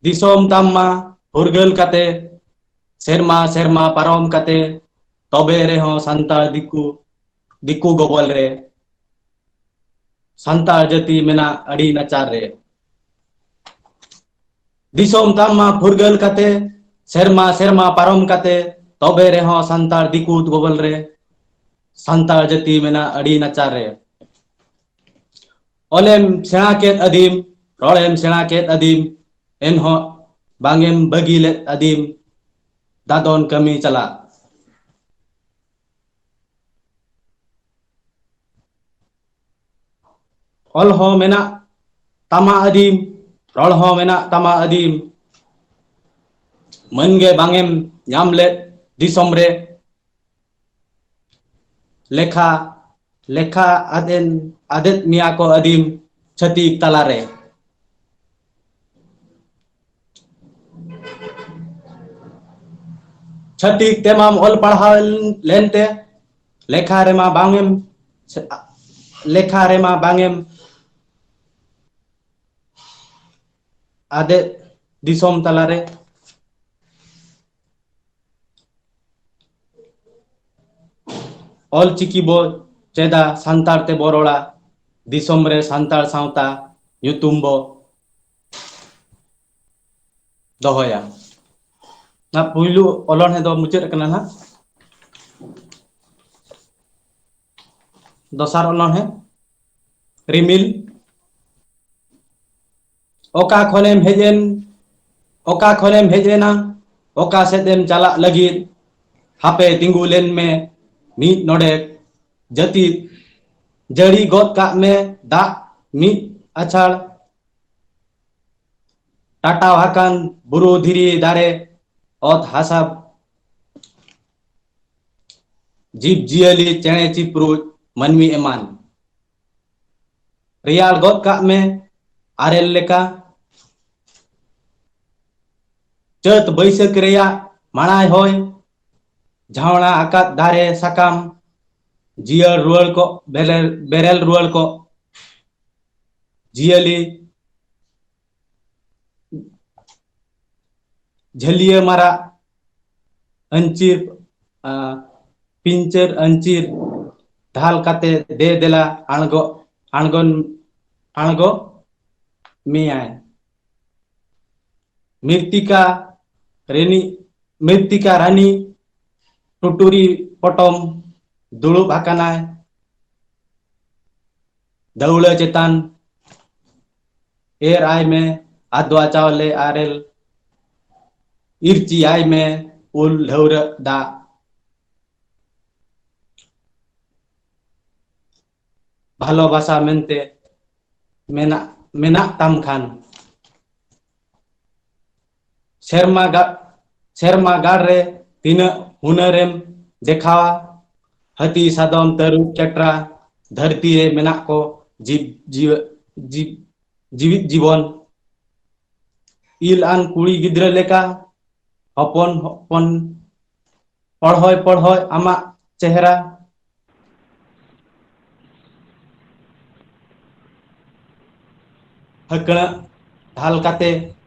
ᱫᱤᱥᱚᱢ ᱛᱟᱢ ᱢᱟ ᱯᱷᱩᱨᱜᱟᱹᱞ ᱠᱟᱛᱮ, ᱥᱮᱨᱢᱟ ᱥᱮᱨᱢᱟ ᱯᱟᱨᱚᱢ ᱠᱟᱛᱮ, ᱛᱚᱵᱮ ᱨᱮᱦᱚᱸ ᱥᱟᱱᱛᱟᱲ ᱫᱤᱠᱩ, ᱫᱤᱠᱩ ᱜᱚᱵᱚᱞ ᱨᱮ ᱥᱟᱱᱛᱟᱲ ᱡᱟᱹᱛᱤ ᱢᱮᱱᱟᱜ ᱟᱹᱰᱤ ᱱᱟᱪᱟᱨ ᱨᱮ᱾ ᱫᱤᱥᱚᱢ ᱛᱟᱢ ᱢᱟ ᱯᱷᱩᱨᱜᱟᱹᱞ ᱠᱟᱛᱮ, ᱥᱮᱨᱢᱟ ᱥᱮᱨᱢᱟ ᱯᱟᱨᱚᱢ ᱠᱟᱛᱮ, ᱛᱚᱵᱮ ᱨᱮᱦᱚᱸ ᱥᱟᱱᱛᱟᱲ ᱫᱤᱠᱩ ᱜᱚᱵᱚᱞ ᱨᱮ ᱥᱟᱱᱛᱟᱲ ᱡᱟᱹᱛᱤ ᱢᱮᱱᱟᱜ ᱟᱹᱰᱤ ᱱᱟᱪᱟᱨ ᱨᱮ᱾ ᱚᱞᱮᱢ ᱥᱮᱬᱟ ᱠᱮᱫ ᱟᱹᱫᱤᱢ, ᱨᱚᱲᱮᱢ ᱥᱮᱬᱟ ᱠᱮᱫ ᱟᱹᱫᱤᱢ, ᱮᱱᱦᱚᱸ ᱵᱟᱝ ᱮᱢ ᱵᱟᱹᱜᱤ ᱞᱮᱫ ᱟᱹᱫᱤᱢ ᱫᱟᱫᱚᱱ ᱠᱟᱹᱢᱤ ᱪᱟᱞᱟᱜ᱾ ᱚᱞ ᱦᱚᱸ ᱢᱮᱱᱟᱜ ᱛᱟᱢᱟ ᱟᱹᱫᱤᱢ, ᱨᱚᱲ ᱦᱚᱸ ᱢᱮᱱᱟᱜ ᱛᱟᱢᱟ ᱟᱹᱫᱤᱢ, ᱢᱟᱹᱱ ᱜᱮ ᱵᱟᱝ ᱮᱢ ᱧᱟᱢ ᱞᱮᱫ ᱫᱤᱥᱚᱢ ᱨᱮ᱾ ᱞᱮᱠᱷᱟ, ᱞᱮᱠᱷᱟ ᱟᱫᱮᱱ, ᱟᱫᱮᱫ ᱢᱮᱭᱟ ᱠᱚ ᱟᱹᱫᱤᱢ ᱪᱷᱟᱹᱛᱤᱠ ᱛᱟᱞᱟᱨᱮ᱾ ᱪᱷᱟᱹᱛᱤᱠ ᱛᱮᱢᱟᱢ ᱚᱞ ᱯᱟᱲᱦᱟᱣ ᱞᱮᱱᱛᱮ, ᱞᱮᱠᱷᱟ ᱨᱮᱢᱟ ᱵᱟᱝ ᱮᱢ, ᱞᱮᱠᱷᱟ ᱨᱮᱢᱟ ᱵᱟᱝ ᱮᱢ ᱟᱫᱮ ᱫᱤᱥᱚᱢ ᱛᱟᱞᱟᱨᱮ᱾ ᱚᱞ ᱪᱤᱠᱤ ᱵᱚ ᱪᱮᱫᱟ, ᱥᱟᱱᱛᱟᱲ ᱛᱮᱵᱚ ᱨᱚᱲᱟ, ᱫᱤᱥᱚᱢ ᱨᱮ ᱥᱟᱱᱛᱟᱲ ᱥᱟᱶᱛᱟ ᱧᱩᱛᱩᱢ ᱵᱚ ᱫᱚᱦᱚᱭᱟ᱾ ᱱᱟ ᱯᱩᱭᱞᱩ ᱚᱞᱚᱱ ᱫᱚ ᱢᱩᱪᱟᱹᱫ ᱟᱠᱟᱱᱟ ᱱᱟᱦᱟᱜ᱾ ᱫᱚᱥᱟᱨ ᱚᱱᱚᱬᱦᱮ, ᱨᱤᱢᱤᱞ᱾ ᱚᱠᱟ ᱠᱷᱚᱱᱮᱢ ᱦᱮᱡ ᱮᱱ, ᱚᱠᱟ ᱠᱷᱚᱱᱮᱢ ᱦᱮᱡ ᱮᱱᱟ, ᱚᱠᱟ ᱥᱮᱫ ᱮᱢ ᱪᱟᱞᱟᱜ ᱞᱟᱹᱜᱤᱫ? ᱦᱟᱯᱮ ᱛᱤᱸᱜᱩ ᱞᱮᱱ ᱢᱮ ᱢᱤᱫ ᱱᱚᱰᱮᱠ, ᱡᱟᱹᱛᱤ ᱡᱟᱹᱲᱤ ᱜᱚᱫ ᱠᱟᱜ ᱢᱮ ᱫᱟᱜ ᱢᱤᱫ ᱟᱪᱷᱟᱲ᱾ ᱴᱟᱴᱟᱣ ᱟᱠᱟᱱ ᱵᱩᱨᱩ ᱫᱷᱤᱨᱤ ᱫᱟᱨᱮ, ᱚᱛ ᱦᱟᱥᱟ, ᱡᱤᱵᱽ ᱡᱤᱭᱟᱹᱞᱤ, ᱪᱮᱬᱮ ᱪᱤᱯᱨᱩᱡ, ᱢᱟᱹᱱᱢᱤ ᱮᱢᱟᱱ᱾ ᱨᱮᱭᱟᱲ ᱜᱚᱫ ᱠᱟᱜ ᱢᱮ ᱟᱨᱮᱞ ᱞᱮᱠᱟ᱾ ᱪᱟᱹᱛ ᱵᱟᱹᱭᱥᱟᱹᱠᱷ ᱨᱮᱭᱟᱜ ᱢᱟᱲᱟᱭ ᱦᱚᱭ, ᱡᱷᱟᱣᱲᱟ ᱟᱠᱟᱫ ᱫᱟᱨᱮ ᱥᱟᱠᱟᱢ, ᱡᱤᱭᱟᱹᱲ ᱨᱩᱣᱟᱹᱲ ᱠᱚᱜ, ᱵᱮᱨᱮᱞ, ᱵᱮᱨᱮᱞ ᱨᱩᱣᱟᱹᱲ ᱠᱚᱜ, ᱡᱤᱭᱟᱹᱞᱤ, ᱡᱷᱟᱹᱞᱤᱭᱟᱹ ᱢᱟᱨᱟᱜ, ᱟᱹᱧᱪᱤᱨ, ᱟ, ᱯᱤᱧᱪᱟᱹᱨ ᱟᱹᱧᱪᱤᱨ ᱰᱷᱟᱞ ᱠᱟᱛᱮ ᱫᱮ ᱫᱮᱞᱟ ᱟᱬᱜᱚ, ᱟᱬᱜᱚᱱ, ᱟᱬᱜᱚ ᱢᱮᱭᱟᱭ᱾ ᱢᱤᱨᱛᱤᱠᱟ ᱨᱮᱱᱤ, ᱢᱤᱨᱛᱤᱠᱟ ᱨᱟᱱᱤ ᱴᱩᱴᱩᱨᱤ ᱯᱚᱴᱚᱢ ᱫᱩᱲᱩᱵ ᱟᱠᱟᱱᱟᱭ᱾ ᱫᱟᱹᱣᱲᱟᱹ ᱪᱮᱛᱟᱱ ᱮᱨ ᱟᱭ ᱢᱮ ᱟᱫᱽᱣᱟ ᱪᱟᱣᱞᱮ ᱟᱨᱮᱞ, ᱤᱨᱪᱤ ᱟᱭ ᱢᱮ ᱩᱞ ᱰᱷᱟᱹᱣᱨᱟᱹᱜ ᱫᱟᱜ᱾ ᱵᱷᱟᱞᱚᱵᱟᱥᱟ ᱢᱮᱱᱛᱮ ᱢᱮᱱᱟᱜ, ᱢᱮᱱᱟᱜ ᱛᱟᱢ ᱠᱷᱟᱱ, ᱥᱮᱨᱢᱟ ᱜᱟ-, ᱥᱮᱨᱢᱟ ᱜᱟᱲ ᱨᱮ ᱛᱤᱱᱟᱹᱜ ᱦᱩᱱᱟᱹᱨᱮᱢ ᱫᱮᱠᱷᱟᱣᱟ? ᱦᱟᱹᱛᱤ, ᱥᱟᱫᱚᱢ, ᱛᱟᱹᱨᱩᱵ, ᱪᱮᱴᱨᱟ, ᱫᱷᱟᱹᱨᱛᱤ ᱨᱮ ᱢᱮᱱᱟᱜ ᱠᱚ ᱡᱤᱵᱽ, ᱡᱤᱣᱮ-, ᱡᱤᱵᱽ, ᱡᱤᱣᱤᱫ ᱡᱤᱵᱚᱱ᱾ ᱤᱞ ᱟᱱ ᱠᱩᱲᱤ ᱜᱤᱫᱽᱨᱟᱹ ᱞᱮᱠᱟ ᱦᱚᱯᱚᱱ ᱦᱚᱯᱚᱱ ᱯᱚᱲᱦᱚᱭ ᱯᱚᱲᱦᱚᱭ ᱟᱢᱟᱜ ᱪᱮᱦᱨᱟ᱾ ᱦᱟᱹᱠᱲᱟᱹᱜ ᱰᱷᱟᱞ ᱠᱟᱛᱮ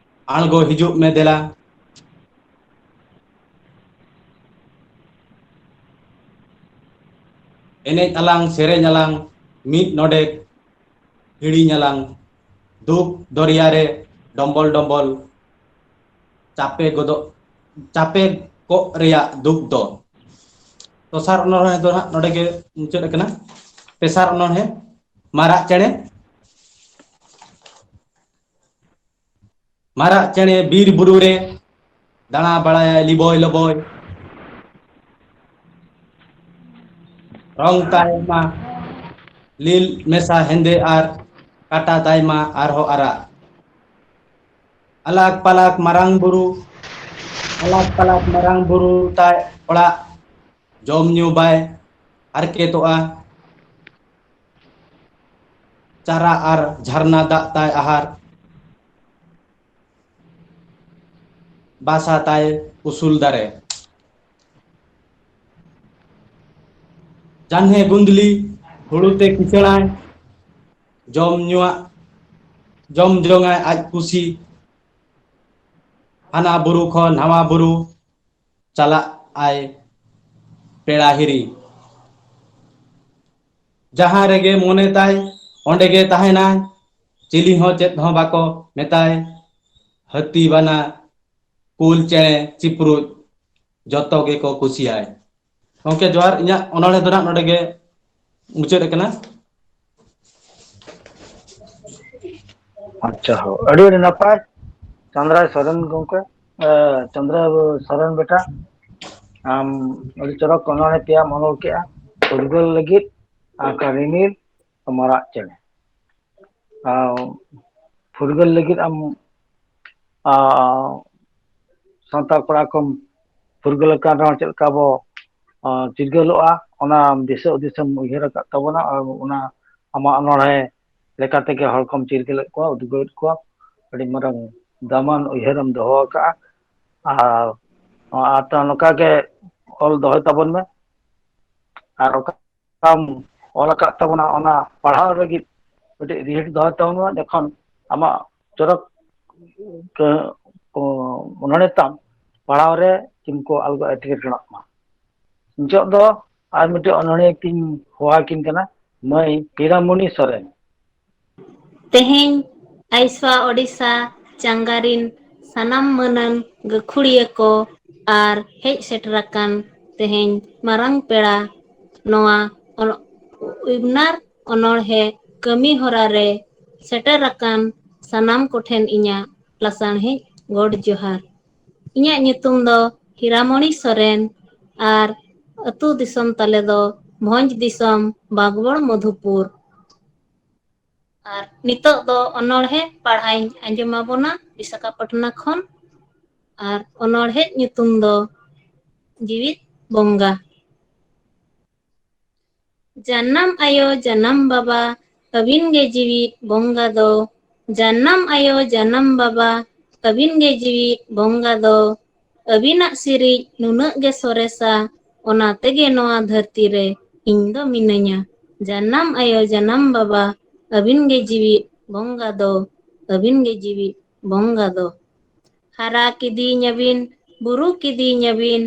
ᱟᱬᱜᱚ ᱦᱤᱡᱩᱜ ᱢᱮ ᱫᱮᱞᱟ᱾ ᱮᱱᱮᱡ ᱟᱞᱟᱝ, ᱥᱮᱨᱮᱧ ᱟᱞᱟᱝ, ᱢᱤᱫ ᱱᱚᱰᱮᱠ ᱦᱤᱲᱤᱧ ᱟᱞᱟᱝ᱾ ᱫᱩᱠ ᱫᱚᱨᱭᱟ ᱨᱮ ᱰᱚᱢᱵᱚᱞ ᱰᱚᱢᱵᱚᱞ ᱪᱟᱯᱮ ᱜᱚᱫᱚᱜ, ᱪᱟᱯᱮ ᱠᱚᱜ ᱨᱮᱭᱟᱜ ᱫᱩᱠ ᱫᱚ᱾ ᱫᱚᱥᱟᱨ ᱚᱱᱚᱬᱦᱮ ᱫᱚ ᱦᱟᱸᱜ ᱱᱚᱰᱮ ᱜᱮ ᱢᱩᱪᱟᱹᱫ ᱟᱠᱟᱱᱟ᱾ ᱛᱮᱥᱟᱨ ᱚᱱᱚᱬᱦᱮ, ᱢᱟᱨᱟᱜ ᱪᱮᱬᱮ᱾ ᱢᱟᱨᱟᱜ ᱪᱮᱬᱮ ᱵᱤᱨ ᱵᱩᱨᱩ ᱨᱮ ᱫᱟᱬᱟ ᱵᱟᱲᱟᱭᱟᱭ ᱞᱤᱵᱚᱭ ᱞᱚᱵᱚᱭ᱾ ᱨᱚᱝ ᱛᱟᱭ ᱢᱟ ᱞᱤᱞ ᱢᱮᱥᱟ ᱦᱮᱸᱫᱮ ᱟᱨ ᱠᱟᱴᱟ ᱛᱟᱭ ᱢᱟ ᱟᱨᱦᱚᱸ ᱟᱨᱟᱜ᱾ ᱟᱞᱟᱠ ᱯᱟᱞᱟᱠ ᱢᱟᱨᱟᱝ ᱵᱩᱨᱩ, ᱟᱞᱟᱠ ᱯᱟᱞᱟᱠ ᱢᱟᱨᱟᱝ ᱵᱩᱨᱩ ᱛᱟᱭ ᱚᱲᱟᱜ, ᱡᱚᱢ ᱧᱩ ᱵᱟᱭ ᱦᱟᱨᱠᱮᱛᱚᱜᱼᱟ᱾ ᱪᱟᱨᱟ ᱟᱨ ᱡᱷᱟᱨᱱᱟ ᱫᱟᱜ ᱛᱟᱭ ᱟᱦᱟᱨ, ᱵᱟᱥᱟ ᱛᱟᱭ ᱩᱥᱩᱞ ᱫᱟᱨᱮ᱾ ᱡᱟᱱᱦᱮ ᱜᱩᱸᱫᱽᱞᱤ ᱦᱩᱲᱩ ᱛᱮ ᱠᱤᱥᱟᱹᱬᱟᱭ, ᱡᱚᱢ ᱧᱩᱣᱟᱜ, ᱡᱚᱢ ᱡᱚᱝᱟᱭ ᱟᱡ ᱠᱩᱥᱤ᱾ ᱦᱟᱱᱟ ᱵᱩᱨᱩ ᱠᱷᱚᱱ ᱱᱟᱣᱟ ᱵᱩᱨᱩ ᱪᱟᱞᱟᱜ ᱟᱭ ᱯᱮᱲᱟ ᱦᱤᱨᱤ᱾ ᱡᱟᱦᱟᱸ ᱨᱮᱜᱮ ᱢᱚᱱᱮ ᱛᱟᱭ, ᱚᱸᱰᱮ ᱜᱮ ᱛᱟᱦᱮᱱᱟᱭ᱾ ᱪᱤᱞᱤ ᱦᱚᱸ ᱪᱮᱫ ᱦᱚᱸ ᱵᱟᱠᱚ ᱢᱮᱛᱟᱭ᱾ ᱦᱟᱹᱛᱤ ᱵᱟᱱᱟ, ᱠᱩᱞ ᱪᱮᱬᱮ ᱪᱤᱯᱨᱩᱡ, ᱡᱚᱛᱚ ᱜᱮᱠᱚ ᱠᱩᱥᱤᱭᱟᱭ᱾ ᱜᱚᱢᱠᱮ ᱡᱚᱦᱟᱨ, ᱤᱧᱟᱹᱜ ᱚᱱᱚᱬᱦᱮ ᱫᱚ ᱱᱟᱜ ᱱᱚᱰᱮ ᱜᱮ ᱢᱩᱪᱟᱹᱫ ᱟᱠᱟᱱᱟ᱾ ᱟᱪᱪᱷᱟ, ᱦᱳ, ᱟᱹᱰᱤ ᱟᱹᱰᱤ ᱱᱟᱯᱟᱭ ᱪᱚᱸᱫᱽᱨᱟᱭ ᱥᱚᱨᱮᱱ ᱜᱚᱢᱠᱮ, ᱮ, ᱪᱚᱸᱫᱽᱨᱟ ᱥᱚᱨᱮᱱ ᱵᱮᱴᱟ, ᱟᱢ ᱟᱹᱰᱤ ᱪᱚᱨᱚᱠ ᱚᱱᱚᱬᱦᱮ ᱛᱮᱭᱟᱢ ᱚᱱᱚᱞ ᱠᱮᱜᱼᱟ, ᱯᱷᱩᱨᱜᱟᱹᱞ ᱞᱟᱹᱜᱤᱫ ᱟᱨ ᱨᱤᱢᱤᱞ ᱢᱟᱨᱟᱜ ᱪᱮᱬᱮ᱾ ᱟᱨ ᱯᱷᱩᱨᱜᱟᱹᱞ ᱞᱟᱹᱜᱤᱫ ᱟᱢ, ᱟᱨ ᱥᱟᱱᱛᱟᱲ ᱠᱚᱲᱟ ᱠᱚᱢ ᱯᱷᱩᱨᱜᱟᱹᱞ ᱟᱠᱟᱱ ᱨᱮᱦᱚᱸ ᱪᱮᱫ ᱞᱮᱠᱟ ᱵᱚ, ᱟᱨ ᱪᱤᱨᱜᱟᱹᱞᱚᱜᱼᱟ, ᱚᱱᱟ ᱫᱤᱥᱟᱹ ᱦᱩᱫᱤᱥᱮᱢ ᱩᱭᱦᱟᱹᱨ ᱟᱠᱟᱫ ᱛᱟᱵᱚᱱᱟ᱾ ᱟᱨ ᱚᱱᱟ ᱟᱢᱟᱜ ᱚᱱᱚᱬᱦᱮ ᱞᱮᱠᱟ ᱛᱮᱜᱮ ᱦᱚᱲ ᱠᱚᱢ ᱪᱤᱨᱜᱟᱹᱞᱮᱫ ᱠᱚᱣᱟ, ᱩᱫᱽᱜᱟᱹᱣᱮᱫ ᱠᱚᱣᱟ᱾ ᱟᱹᱰᱤ ᱢᱟᱨᱟᱝ ᱫᱟᱢᱟᱱ ᱩᱭᱦᱟᱹᱨᱮᱢ ᱫᱚᱦᱚ ᱟᱠᱟᱫᱼᱟ᱾ ᱟᱨ, ᱟᱨ ᱱᱚᱝᱠᱟ ᱜᱮ ᱚᱞ ᱫᱚᱦᱚᱭ ᱛᱟᱵᱚᱱ ᱢᱮ᱾ ᱟᱨ ᱚᱠᱟ ᱚᱞ ᱟᱠᱟᱫ ᱛᱟᱵᱚᱱᱟ, ᱚᱱᱟ ᱯᱟᱲᱦᱟᱣ ᱞᱟᱹᱜᱤᱫ ᱠᱟᱹᱴᱤᱡ ᱨᱤᱦᱤᱴ ᱫᱚᱦᱚᱭ ᱛᱟᱵᱚᱱ ᱢᱟ, ᱡᱚᱠᱷᱚᱱ ᱟᱢᱟᱜ ᱪᱚᱨᱚᱠ ᱠᱟᱹ-, ᱠᱚ-, ᱚᱱᱚᱬᱦᱮ ᱛᱟᱢ ᱯᱟᱲᱦᱟᱣ ᱨᱮ ᱠᱤᱱ ᱠᱚ ᱟᱞᱚ ᱠᱚ ᱮᱴᱠᱮᱴᱚᱬᱟᱜ ᱢᱟ᱾ ᱱᱤᱛᱚᱜ ᱫᱚ ᱟᱨ ᱢᱤᱫᱴᱮᱱ ᱚᱱᱚᱬᱦᱤᱭᱟᱹ ᱠᱤᱱ ᱦᱚᱦᱚᱣᱟᱠᱤᱱ ᱠᱟᱱᱟ, ᱢᱟᱹᱭ ᱦᱤᱨᱟᱢᱚᱱᱤ ᱥᱚᱨᱮᱱ᱾ ᱛᱮᱦᱮᱧ ᱟᱭᱥᱣᱟ ᱳᱰᱤᱥᱟ ᱪᱟᱸᱜᱟ ᱨᱤᱱ ᱥᱟᱱᱟᱢ ᱢᱟᱹᱱᱟᱱ ᱜᱟᱹᱠᱷᱩᱲᱤᱭᱟᱹ ᱠᱚ ᱟᱨ ᱦᱮᱡ ᱥᱮᱴᱮᱨ ᱟᱠᱟᱱ ᱛᱮᱦᱮᱧ ᱢᱟᱨᱟᱝ ᱯᱮᱲᱟ, ᱱᱚᱣᱟ ᱚᱱ-, ᱩᱭᱵᱱᱟᱨ ᱚᱱᱚᱬᱦᱮ ᱠᱟᱹᱢᱤ ᱦᱚᱨᱟ ᱨᱮ ᱥᱮᱴᱮᱨ ᱟᱠᱟᱱ ᱥᱟᱱᱟᱢ ᱠᱚᱴᱷᱮᱱ ᱤᱧᱟᱹᱜ ᱞᱟᱥᱟᱬᱦᱮᱡ ᱜᱚᱰ ᱡᱚᱦᱟᱨ᱾ ᱤᱧᱟᱹᱜ ᱧᱩᱛᱩᱢ ᱫᱚ ᱦᱤᱨᱟᱢᱚᱬᱤ ᱥᱚᱨᱮᱱ ᱟᱨ ᱟᱹᱛᱩ ᱫᱤᱥᱚᱢ ᱛᱟᱞᱮ ᱫᱚ ᱵᱷᱚᱸᱡᱽ ᱫᱤᱥᱚᱢ ᱵᱟᱜᱽᱵᱚᱲ ᱢᱚᱫᱷᱩᱯᱩᱨ᱾ ᱟᱨ ᱱᱤᱛᱚᱜ ᱫᱚ ᱚᱱᱚᱬᱦᱮ ᱯᱟᱲᱦᱟᱣᱤᱧ ᱟᱸᱡᱚᱢ ᱟᱵᱚᱱᱟ ᱵᱤᱥᱟᱠᱷᱟᱯᱟᱴᱱᱟ ᱠᱷᱚᱱ᱾ ᱟᱨ ᱚᱱᱚᱬᱦᱮ ᱧᱩᱛᱩᱢ ᱫᱚ ᱡᱤᱣᱤᱫ ᱵᱚᱸᱜᱟ᱾ ᱡᱟᱱᱟᱢ ᱟᱭᱳ, ᱡᱟᱱᱟᱢ ᱵᱟᱵᱟ, ᱟᱹᱵᱤᱱ ᱜᱮ ᱡᱤᱣᱤᱫ ᱵᱚᱸᱜᱟ ᱫᱚ᱾ ᱡᱟᱱᱟᱢ ᱟᱭᱳ, ᱡᱟᱱᱟᱢ ᱵᱟᱵᱟ, ᱟᱹᱵᱤᱱ ᱜᱮ ᱡᱤᱣᱤᱫ ᱵᱚᱸᱜᱟ ᱫᱚ᱾ ᱟᱹᱵᱤᱱᱟᱜ ᱥᱤᱨᱤᱡ ᱱᱩᱱᱟᱹᱜ ᱜᱮ ᱥᱚᱨᱮᱥᱟ, ᱚᱱᱟ ᱛᱮᱜᱮ ᱱᱚᱣᱟ ᱫᱷᱟᱹᱨᱛᱤ ᱨᱮ ᱤᱧ ᱫᱚ ᱢᱤᱱᱟᱹᱧᱟ᱾ ᱡᱟᱱᱟᱢ ᱟᱭᱳ, ᱡᱟᱱᱟᱢ ᱵᱟᱵᱟ, ᱟᱹᱵᱤᱱ ᱜᱮ ᱡᱤᱣᱤᱫ ᱵᱚᱸᱜᱟ ᱫᱚ, ᱟᱹᱵᱤᱱ ᱜᱮ ᱡᱤᱣᱤᱫ ᱵᱚᱸᱜᱟ ᱫᱚ᱾ ᱦᱟᱨᱟ ᱠᱤᱫᱤᱧᱟᱵᱤᱱ, ᱵᱩᱨᱩ ᱠᱤᱫᱤᱧᱟᱵᱤᱱ,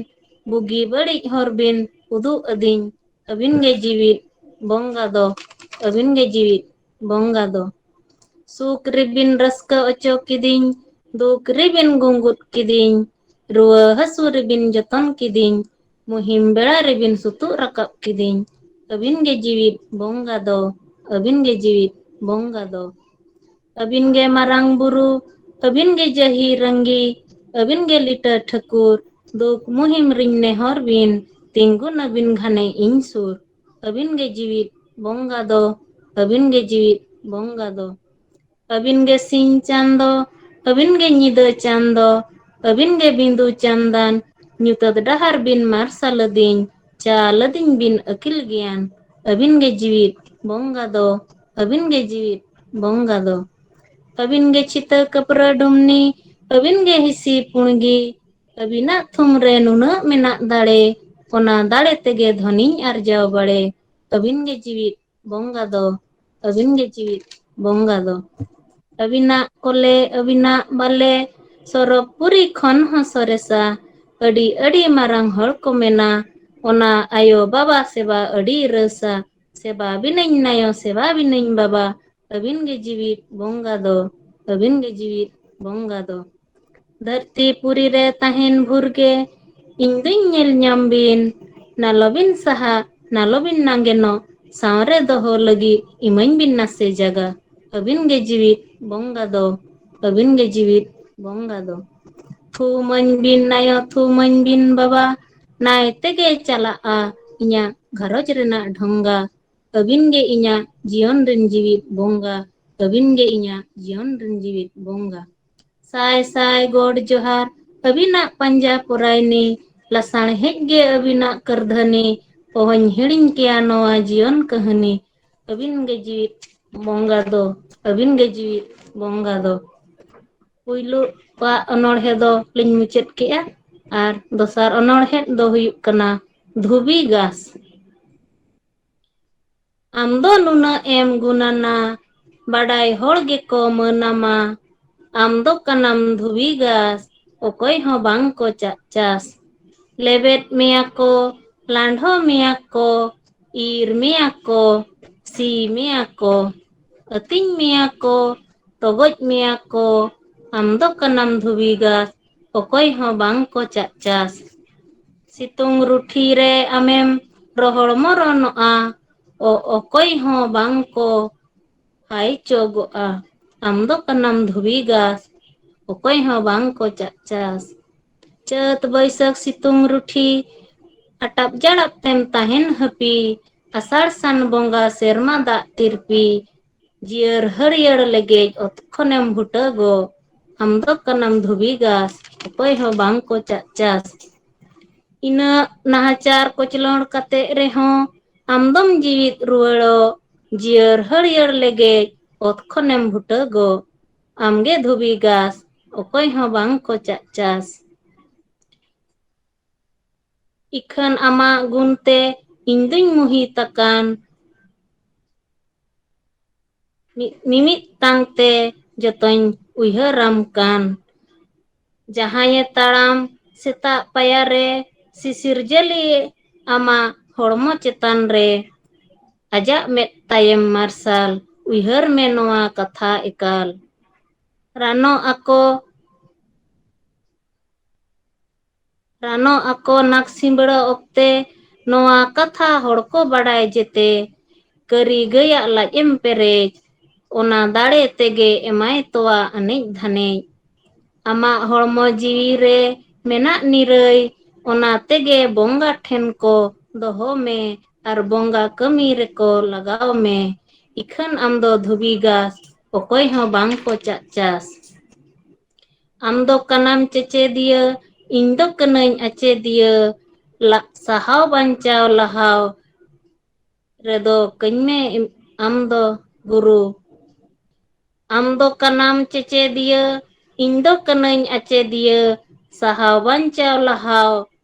ᱵᱩᱜᱤ ᱵᱟᱹᱲᱤᱡ ᱦᱚᱨ ᱵᱤᱱ ᱩᱫᱩᱜ ᱟᱹᱫᱤᱧ᱾ ᱟᱹᱵᱤᱱ ᱜᱮ ᱡᱤᱣᱤᱫ ᱵᱚᱸᱜᱟ ᱫᱚ, ᱟᱹᱵᱤᱱ ᱜᱮ ᱡᱤᱣᱤᱫ ᱵᱚᱸᱜᱟ ᱫᱚ᱾ ᱥᱩᱠ ᱨᱮᱵᱤᱱ ᱨᱟᱹᱥᱠᱟᱹ ᱚᱪᱚ ᱠᱤᱫᱤᱧ, ᱫᱩᱠ ᱨᱮᱵᱤᱱ ᱜᱩᱸᱜᱩᱫ ᱠᱤᱫᱤᱧ, ᱨᱩᱣᱟᱹ ᱦᱟᱹᱥᱩ ᱨᱮᱵᱤᱱ ᱡᱚᱛᱚᱱ ᱠᱤᱫᱤᱧ, ᱢᱩᱦᱤᱢ ᱵᱮᱲᱟ ᱨᱮᱵᱤᱱ ᱥᱩᱛᱩᱜ ᱨᱟᱠᱟᱵ ᱠᱤᱫᱤᱧ᱾ ᱟᱹᱵᱤᱱ ᱜᱮ ᱡᱤᱣᱤᱫ ᱵᱚᱸᱜᱟ ᱫᱚ, ᱟᱹᱵᱤᱱ ᱜᱮ ᱡᱤᱣᱤᱫ ᱵᱚᱸᱜᱟ ᱫᱚ᱾ ᱟᱹᱵᱤᱱ ᱜᱮ ᱢᱟᱨᱟᱝ ᱵᱩᱨᱩ, ᱟᱹᱵᱤᱱ ᱜᱮ ᱡᱟᱹᱦᱤ ᱨᱟᱺᱜᱤ, ᱟᱹᱵᱤᱱ ᱜᱮ ᱞᱤᱴᱟᱹ ᱴᱷᱟᱹᱠᱩᱨ, ᱫᱩᱠ ᱢᱩᱦᱤᱢ ᱨᱤᱧ ᱱᱮᱦᱚᱨ ᱵᱤᱱ, ᱛᱤᱸᱜᱩᱱ ᱟᱹᱵᱤᱱ ᱜᱷᱟᱱᱮ ᱤᱧ ᱥᱩᱨ᱾ ᱟᱹᱵᱤᱱ ᱜᱮ ᱡᱤᱣᱤᱫ ᱵᱚᱸᱜᱟ ᱫᱚ, ᱟᱹᱵᱤᱱ ᱜᱮ ᱡᱤᱣᱤᱫ ᱵᱚᱸᱜᱟ ᱫᱚ᱾ ᱟᱹᱵᱤᱱ ᱜᱮ ᱥᱤᱧ ᱪᱟᱸᱫᱚ, ᱟᱹᱵᱤᱱ ᱜᱮ ᱧᱤᱫᱟᱹ ᱪᱟᱸᱫᱚ, ᱟᱹᱵᱤᱱ ᱜᱮ ᱵᱤᱸᱫᱩ ᱪᱟᱸᱫᱟᱱ, ᱧᱩᱛᱟᱹᱛ ᱰᱟᱦᱟᱨ ᱵᱤᱱ ᱢᱟᱨᱥᱟᱞ ᱟᱹᱫᱤᱧ, ᱪᱟᱞ ᱟᱹᱫᱤᱧ ᱵᱤᱱ ᱟᱹᱠᱤᱞ ᱜᱮᱭᱟᱱ᱾ ᱟᱹᱵᱤᱱ ᱜᱮ ᱡᱤᱣᱤᱫ ᱵᱚᱸᱜᱟ ᱫᱚ, ᱟᱹᱵᱤᱱ ᱜᱮ ᱡᱤᱣᱤᱫ ᱵᱚᱸᱜᱟ ᱫᱚ᱾ ᱟᱹᱵᱤᱱ ᱜᱮ ᱪᱷᱤᱛᱟᱹ ᱠᱟᱹᱯᱨᱟᱹ ᱰᱩᱢᱱᱤ, ᱟᱹᱵᱤᱱ ᱜᱮ ᱦᱤᱥᱤ ᱯᱩᱬᱜᱤ, ᱟᱹᱵᱤᱱᱟᱜ ᱛᱷᱩᱢ ᱨᱮ ᱱᱩᱱᱟᱹᱜ ᱢᱮᱱᱟᱜ ᱫᱟᱲᱮ, ᱚᱱᱟ ᱫᱟᱲᱮ ᱛᱮᱜᱮ ᱫᱷᱚᱱᱤᱧ ᱟᱨᱡᱟᱣ ᱵᱟᱲᱮ᱾ ᱟᱹᱵᱤᱱ ᱜᱮ ᱡᱤᱣᱤᱫ ᱵᱚᱸᱜᱟ ᱫᱚ, ᱟᱹᱵᱤᱱ ᱜᱮ ᱡᱤᱣᱤᱫ ᱵᱚᱸᱜᱟ ᱫᱚ᱾ ᱟᱹᱵᱤᱱᱟᱜ ᱠᱚᱞᱮ, ᱟᱹᱵᱤᱱᱟᱜ ᱵᱟᱞᱮ, ᱥᱚᱨᱚᱜᱽ ᱯᱩᱨᱤ ᱠᱷᱚᱱ ᱦᱚᱸ ᱥᱚᱨᱮᱥᱟ᱾ ᱟᱹᱰᱤ, ᱟᱹᱰᱤ ᱢᱟᱨᱟᱝ ᱦᱚᱲ ᱠᱚ ᱢᱮᱱᱟ, ᱚᱱᱟ ᱟᱭᱳ ᱵᱟᱵᱟ ᱥᱮᱵᱟ ᱟᱹᱰᱤ ᱨᱟᱹᱥᱟ᱾ ᱥᱮᱵᱟ ᱵᱤᱱᱟᱹᱧ ᱱᱟᱭᱳ, ᱥᱮᱵᱟ ᱵᱤᱱᱟᱹᱧ ᱵᱟᱵᱟ, ᱟᱹᱵᱤᱱ ᱜᱮ ᱡᱤᱣᱤᱫ ᱵᱚᱸᱜᱟ ᱫᱚ, ᱟᱹᱵᱤᱱ ᱜᱮ ᱡᱤᱣᱤᱫ ᱵᱚᱸᱜᱟ ᱫᱚ᱾ ᱫᱷᱟᱹᱨᱛᱤ ᱯᱩᱨᱤ ᱨᱮ ᱛᱟᱦᱮᱱ ᱵᱷᱩᱨ ᱜᱮ ᱤᱧ ᱫᱩᱧ ᱧᱮᱞ ᱧᱟᱢ ᱵᱤᱱ᱾ ᱱᱟᱞᱚ ᱵᱤᱱ ᱥᱟᱦᱟᱜ, ᱱᱟᱞᱚ ᱵᱤᱱ ᱱᱟᱝᱜᱮᱱᱚᱜ, ᱥᱟᱶᱨᱮ ᱫᱚᱦᱚ ᱞᱟᱹᱜᱤᱫ ᱤᱢᱟᱹᱧ ᱵᱤᱱ ᱱᱟᱥᱮ ᱡᱟᱜᱟ᱾ ᱟᱹᱵᱤᱱ ᱜᱮ ᱡᱤᱣᱤᱫ ᱵᱚᱸᱜᱟ ᱫᱚ, ᱟᱹᱵᱤᱱ ᱜᱮ ᱡᱤᱣᱤᱫ ᱵᱚᱸᱜᱟ ᱫᱚ᱾ ᱛᱷᱩᱢᱟᱹᱧ ᱵᱤᱱ ᱱᱟᱭᱳ, ᱛᱷᱩᱢᱟᱹᱧ ᱵᱤᱱ ᱵᱟᱵᱟ, ᱱᱟᱭ ᱛᱮᱜᱮ ᱪᱟᱞᱟᱜᱼᱟ᱾ ᱤᱧᱟᱹᱜ ᱜᱷᱟᱨᱚᱸᱡᱽ ᱨᱮᱱᱟᱜ ᱰᱷᱚᱸᱜᱟ, ᱟᱹᱵᱤᱱ ᱜᱮ ᱤᱧᱟᱹᱜ ᱡᱤᱭᱚᱱ ᱨᱮᱱ ᱡᱤᱣᱤᱫ ᱵᱚᱸᱜᱟ, ᱟᱹᱵᱤᱱ ᱜᱮ ᱤᱧᱟᱹᱜ ᱡᱤᱭᱚᱱ ᱨᱮᱱ ᱡᱤᱣᱤᱫ ᱵᱚᱸᱜᱟ᱾ ᱥᱟᱭ ᱥᱟᱭ ᱜᱚᱰ ᱡᱚᱦᱟᱨ, ᱟᱹᱵᱤᱱᱟᱜ ᱯᱟᱸᱡᱟ ᱯᱚᱨᱟᱭᱱᱤ, ᱞᱟᱥᱟᱬᱦᱮᱫ ᱜᱮ ᱟᱹᱵᱤᱱᱟᱜ ᱠᱟᱹᱨᱫᱷᱟᱹᱱᱤ, ᱚᱦᱚᱧ ᱦᱤᱲᱤᱧ ᱠᱮᱭᱟ ᱱᱚᱣᱟ ᱡᱤᱭᱚᱱ ᱠᱟᱹᱦᱱᱤ, ᱟᱹᱵᱤᱱ ᱜᱮ ᱡᱤᱣᱤᱫ ᱵᱚᱸᱜᱟ ᱫᱚ, ᱟᱹᱵᱤᱱ ᱜᱮ ᱡᱤᱣᱤᱫ ᱵᱚᱸᱜᱟ ᱫᱚ᱾ ᱯᱩᱭᱞᱩ ᱟᱜ ᱚᱱᱚᱬᱦᱮ ᱫᱚ ᱞᱤᱧ ᱢᱩᱪᱟᱹᱫ ᱠᱮᱜᱼᱟ, ᱟᱨ ᱫᱚᱥᱟᱨ ᱚᱱᱚᱬᱦᱮ ᱫᱚ ᱦᱩᱭᱩᱜ ᱠᱟᱱᱟ ᱫᱷᱩᱵᱤ ᱜᱷᱟᱥ᱾ ᱟᱢ ᱫᱚ ᱱᱩᱱᱟᱹᱜ ᱮᱢ ᱜᱩᱱᱟᱱᱟ, ᱵᱟᱰᱟᱭ ᱦᱚᱲ ᱜᱮᱠᱚ ᱢᱟᱹᱱᱟᱢᱟ᱾ ᱟᱢ ᱫᱚ ᱠᱟᱱᱟᱢ ᱫᱷᱩᱵᱤ ᱜᱷᱟᱥ, ᱚᱠᱚᱭ ᱦᱚᱸ ᱵᱟᱝ ᱠᱚ ᱪᱟᱜ ᱪᱟᱥ᱾ ᱞᱮᱵᱮᱫ ᱢᱮᱭᱟ ᱠᱚ, ᱞᱟᱸᱰᱷᱚ ᱢᱮᱭᱟ ᱠᱚ, ᱤᱨ ᱢᱮᱭᱟ ᱠᱚ, ᱥᱤ ᱢᱮᱭᱟ ᱠᱚ, ᱟᱹᱛᱤᱧ ᱢᱮᱭᱟ ᱠᱚ, ᱛᱚᱜᱚᱡ ᱢᱮᱭᱟ ᱠᱚ᱾ ᱟᱢ ᱫᱚ ᱠᱟᱱᱟᱢ ᱫᱷᱩᱵᱤ ᱜᱷᱟᱥ, ᱚᱠᱚᱭ ᱦᱚᱸ ᱵᱟᱝ ᱠᱚ ᱪᱟᱜ ᱪᱟᱥ᱾ ᱥᱤᱛᱩᱝ ᱨᱩᱴᱷᱤ ᱨᱮ ᱟᱢᱮᱢ ᱨᱚᱦᱚᱲ ᱢᱚᱨᱚᱱᱚᱜᱼᱟ, ᱚ-, ᱚᱠᱚᱭ ᱦᱚᱸ ᱵᱟᱝ ᱠᱚ ᱦᱟᱭ ᱪᱚᱜᱚᱜᱼᱟ᱾ ᱟᱢ ᱫᱚ ᱠᱟᱱᱟᱢ ᱫᱷᱩᱵᱤ ᱜᱷᱟᱥ, ᱚᱠᱚᱭ ᱦᱚᱸ ᱵᱟᱝ ᱠᱚ ᱪᱟᱜ ᱪᱟᱥ᱾ ᱪᱟᱹᱛ ᱵᱟᱹᱭᱥᱟᱹᱠᱷ ᱥᱤᱛᱩᱝ ᱨᱩᱴᱷᱤ, ᱟᱴᱟᱯ ᱡᱟᱲᱟᱯ ᱛᱮᱢ ᱛᱟᱦᱮᱱ ᱦᱟᱹᱯᱤ᱾ ᱟᱥᱟᱲ ᱥᱟᱱ ᱵᱚᱸᱜᱟ ᱥᱮᱨᱢᱟ ᱫᱟᱜ ᱛᱤᱨᱯᱤ, ᱡᱤᱭᱟᱹᱨ ᱦᱟᱹᱨᱭᱟᱹᱲ ᱞᱮᱜᱮᱡ ᱚᱛ ᱠᱷᱚᱱᱮᱢ ᱵᱷᱩᱴᱟᱹᱜᱚᱜ᱾ ᱟᱢ ᱫᱚ ᱠᱟᱱᱟᱢ ᱫᱷᱩᱵᱤ ᱜᱷᱟᱥ, ᱚᱠᱚᱭ ᱦᱚᱸ ᱵᱟᱝ ᱠᱚ ᱪᱟᱜ ᱪᱟᱥ᱾ ᱤᱱᱟᱹᱜ ᱱᱟᱦᱟᱪᱟᱨ ᱠᱚᱪᱞᱚᱱ ᱠᱟᱛᱮ ᱨᱮᱦᱚᱸ, ᱟᱢ ᱫᱚᱢ ᱡᱤᱣᱤᱫ ᱨᱩᱣᱟᱹᱲᱚᱜ᱾ ᱡᱤᱭᱟᱹᱨ ᱦᱟᱹᱨᱭᱟᱹᱲ ᱞᱮᱜᱮᱡ ᱚᱛ ᱠᱷᱚᱱᱮᱢ ᱵᱷᱩᱴᱟᱹᱜᱚᱜ᱾ ᱟᱢ ᱜᱮ ᱫᱷᱩᱵᱤ ᱜᱷᱟᱥ, ᱚᱠᱚᱭ ᱦᱚᱸ ᱵᱟᱝ ᱠᱚ ᱪᱟᱜ ᱪᱟᱥ᱾ ᱤᱠᱷᱟᱹᱱ ᱟᱢᱟᱜ ᱜᱩᱱ ᱛᱮ ᱤᱧ ᱫᱩᱧ ᱢᱩᱦᱤᱛ ᱟᱠᱟᱱ᱾ ᱢᱤ-, ᱢᱤᱢᱤᱫ ᱛᱟᱝ ᱛᱮ ᱡᱚᱛᱚᱧ ᱩᱭᱦᱟᱹᱨᱟᱢ ᱠᱟᱱ᱾ ᱡᱟᱦᱟᱸᱭᱮ ᱛᱟᱲᱟᱢ ᱥᱮᱛᱟᱜ ᱯᱟᱭᱟᱨᱮ, ᱥᱤᱥᱤᱨ ᱡᱟᱹᱞᱤ ᱟᱢᱟᱜ ᱦᱚᱲᱢᱚ ᱪᱮᱛᱟᱱ ᱨᱮ, ᱟᱡᱟᱜ ᱢᱮᱫ ᱛᱟᱭᱮᱢ ᱢᱟᱨᱥᱟᱞ, ᱩᱭᱦᱟᱹᱨ ᱢᱮ ᱱᱚᱣᱟ ᱠᱟᱛᱷᱟ ᱮᱠᱟᱞ᱾ ᱨᱟᱱᱚᱜ ᱟᱠᱚ, ᱨᱟᱱᱚᱜ ᱟᱠᱚ ᱱᱟᱠ ᱥᱤᱸᱵᱲᱟᱹ ᱚᱠᱛᱮ, ᱱᱚᱣᱟ ᱠᱟᱛᱷᱟ ᱦᱚᱲ ᱠᱚ ᱵᱟᱰᱟᱭ ᱡᱮᱛᱮ᱾ ᱠᱟᱹᱨᱤ ᱜᱟᱹᱭᱟᱜ ᱞᱟᱡ ᱮᱢ ᱯᱮᱨᱮᱡ, ᱚᱱᱟ ᱫᱟᱲᱮ ᱛᱮᱜᱮ ᱮᱢᱟᱭ ᱛᱚᱣᱟ ᱟᱱᱮᱡ ᱫᱷᱟᱱᱮᱡ᱾ ᱟᱢᱟᱜ ᱦᱚᱲᱢᱚ ᱡᱤᱣᱤ ᱨᱮ ᱢᱮᱱᱟᱜ ᱱᱤᱨᱟᱹᱭ, ᱚᱱᱟ ᱛᱮᱜᱮ ᱵᱚᱸᱜᱟ ᱴᱷᱮᱱ ᱠᱚ ᱫᱚᱦᱚ ᱢᱮ ᱟᱨ ᱵᱚᱸᱜᱟ ᱠᱟᱹᱢᱤ ᱨᱮᱠᱚ ᱞᱟᱜᱟᱣ ᱢᱮ᱾ ᱤᱠᱷᱟᱹᱱ ᱟᱢ ᱫᱚ ᱫᱷᱩᱵᱤ ᱜᱷᱟᱥ, ᱚᱠᱚᱭ ᱦᱚᱸ ᱵᱟᱝ ᱠᱚ ᱪᱟᱜ ᱪᱟᱥ᱾ ᱟᱢ ᱫᱚ ᱠᱟᱱᱟᱢ ᱪᱮᱪᱮᱫᱤᱭᱟᱹ, ᱤᱧ ᱫᱚ ᱠᱟᱹᱱᱟᱹᱧ ᱟᱪᱮᱫᱤᱭᱟᱹ, ᱞᱟᱜ ᱥᱟᱦᱟᱣ ᱵᱟᱧᱪᱟᱣ ᱞᱟᱦᱟᱣ ᱨᱮᱫᱚ ᱠᱟᱹᱧ ᱢᱮ ᱟᱢ ᱫᱚ ᱜᱩᱨᱩ᱾ ᱟᱢ ᱫᱚ ᱠᱟᱱᱟᱢ ᱪᱮᱪᱮᱫᱤᱭᱟᱹ, ᱤᱧ ᱫᱚ ᱠᱟᱹᱱᱟᱹᱧ ᱟᱪᱮᱫᱤᱭᱟᱹ, ᱥᱟᱦᱟᱣ ᱵᱟᱧᱪᱟᱣ ᱞᱟᱦᱟᱣ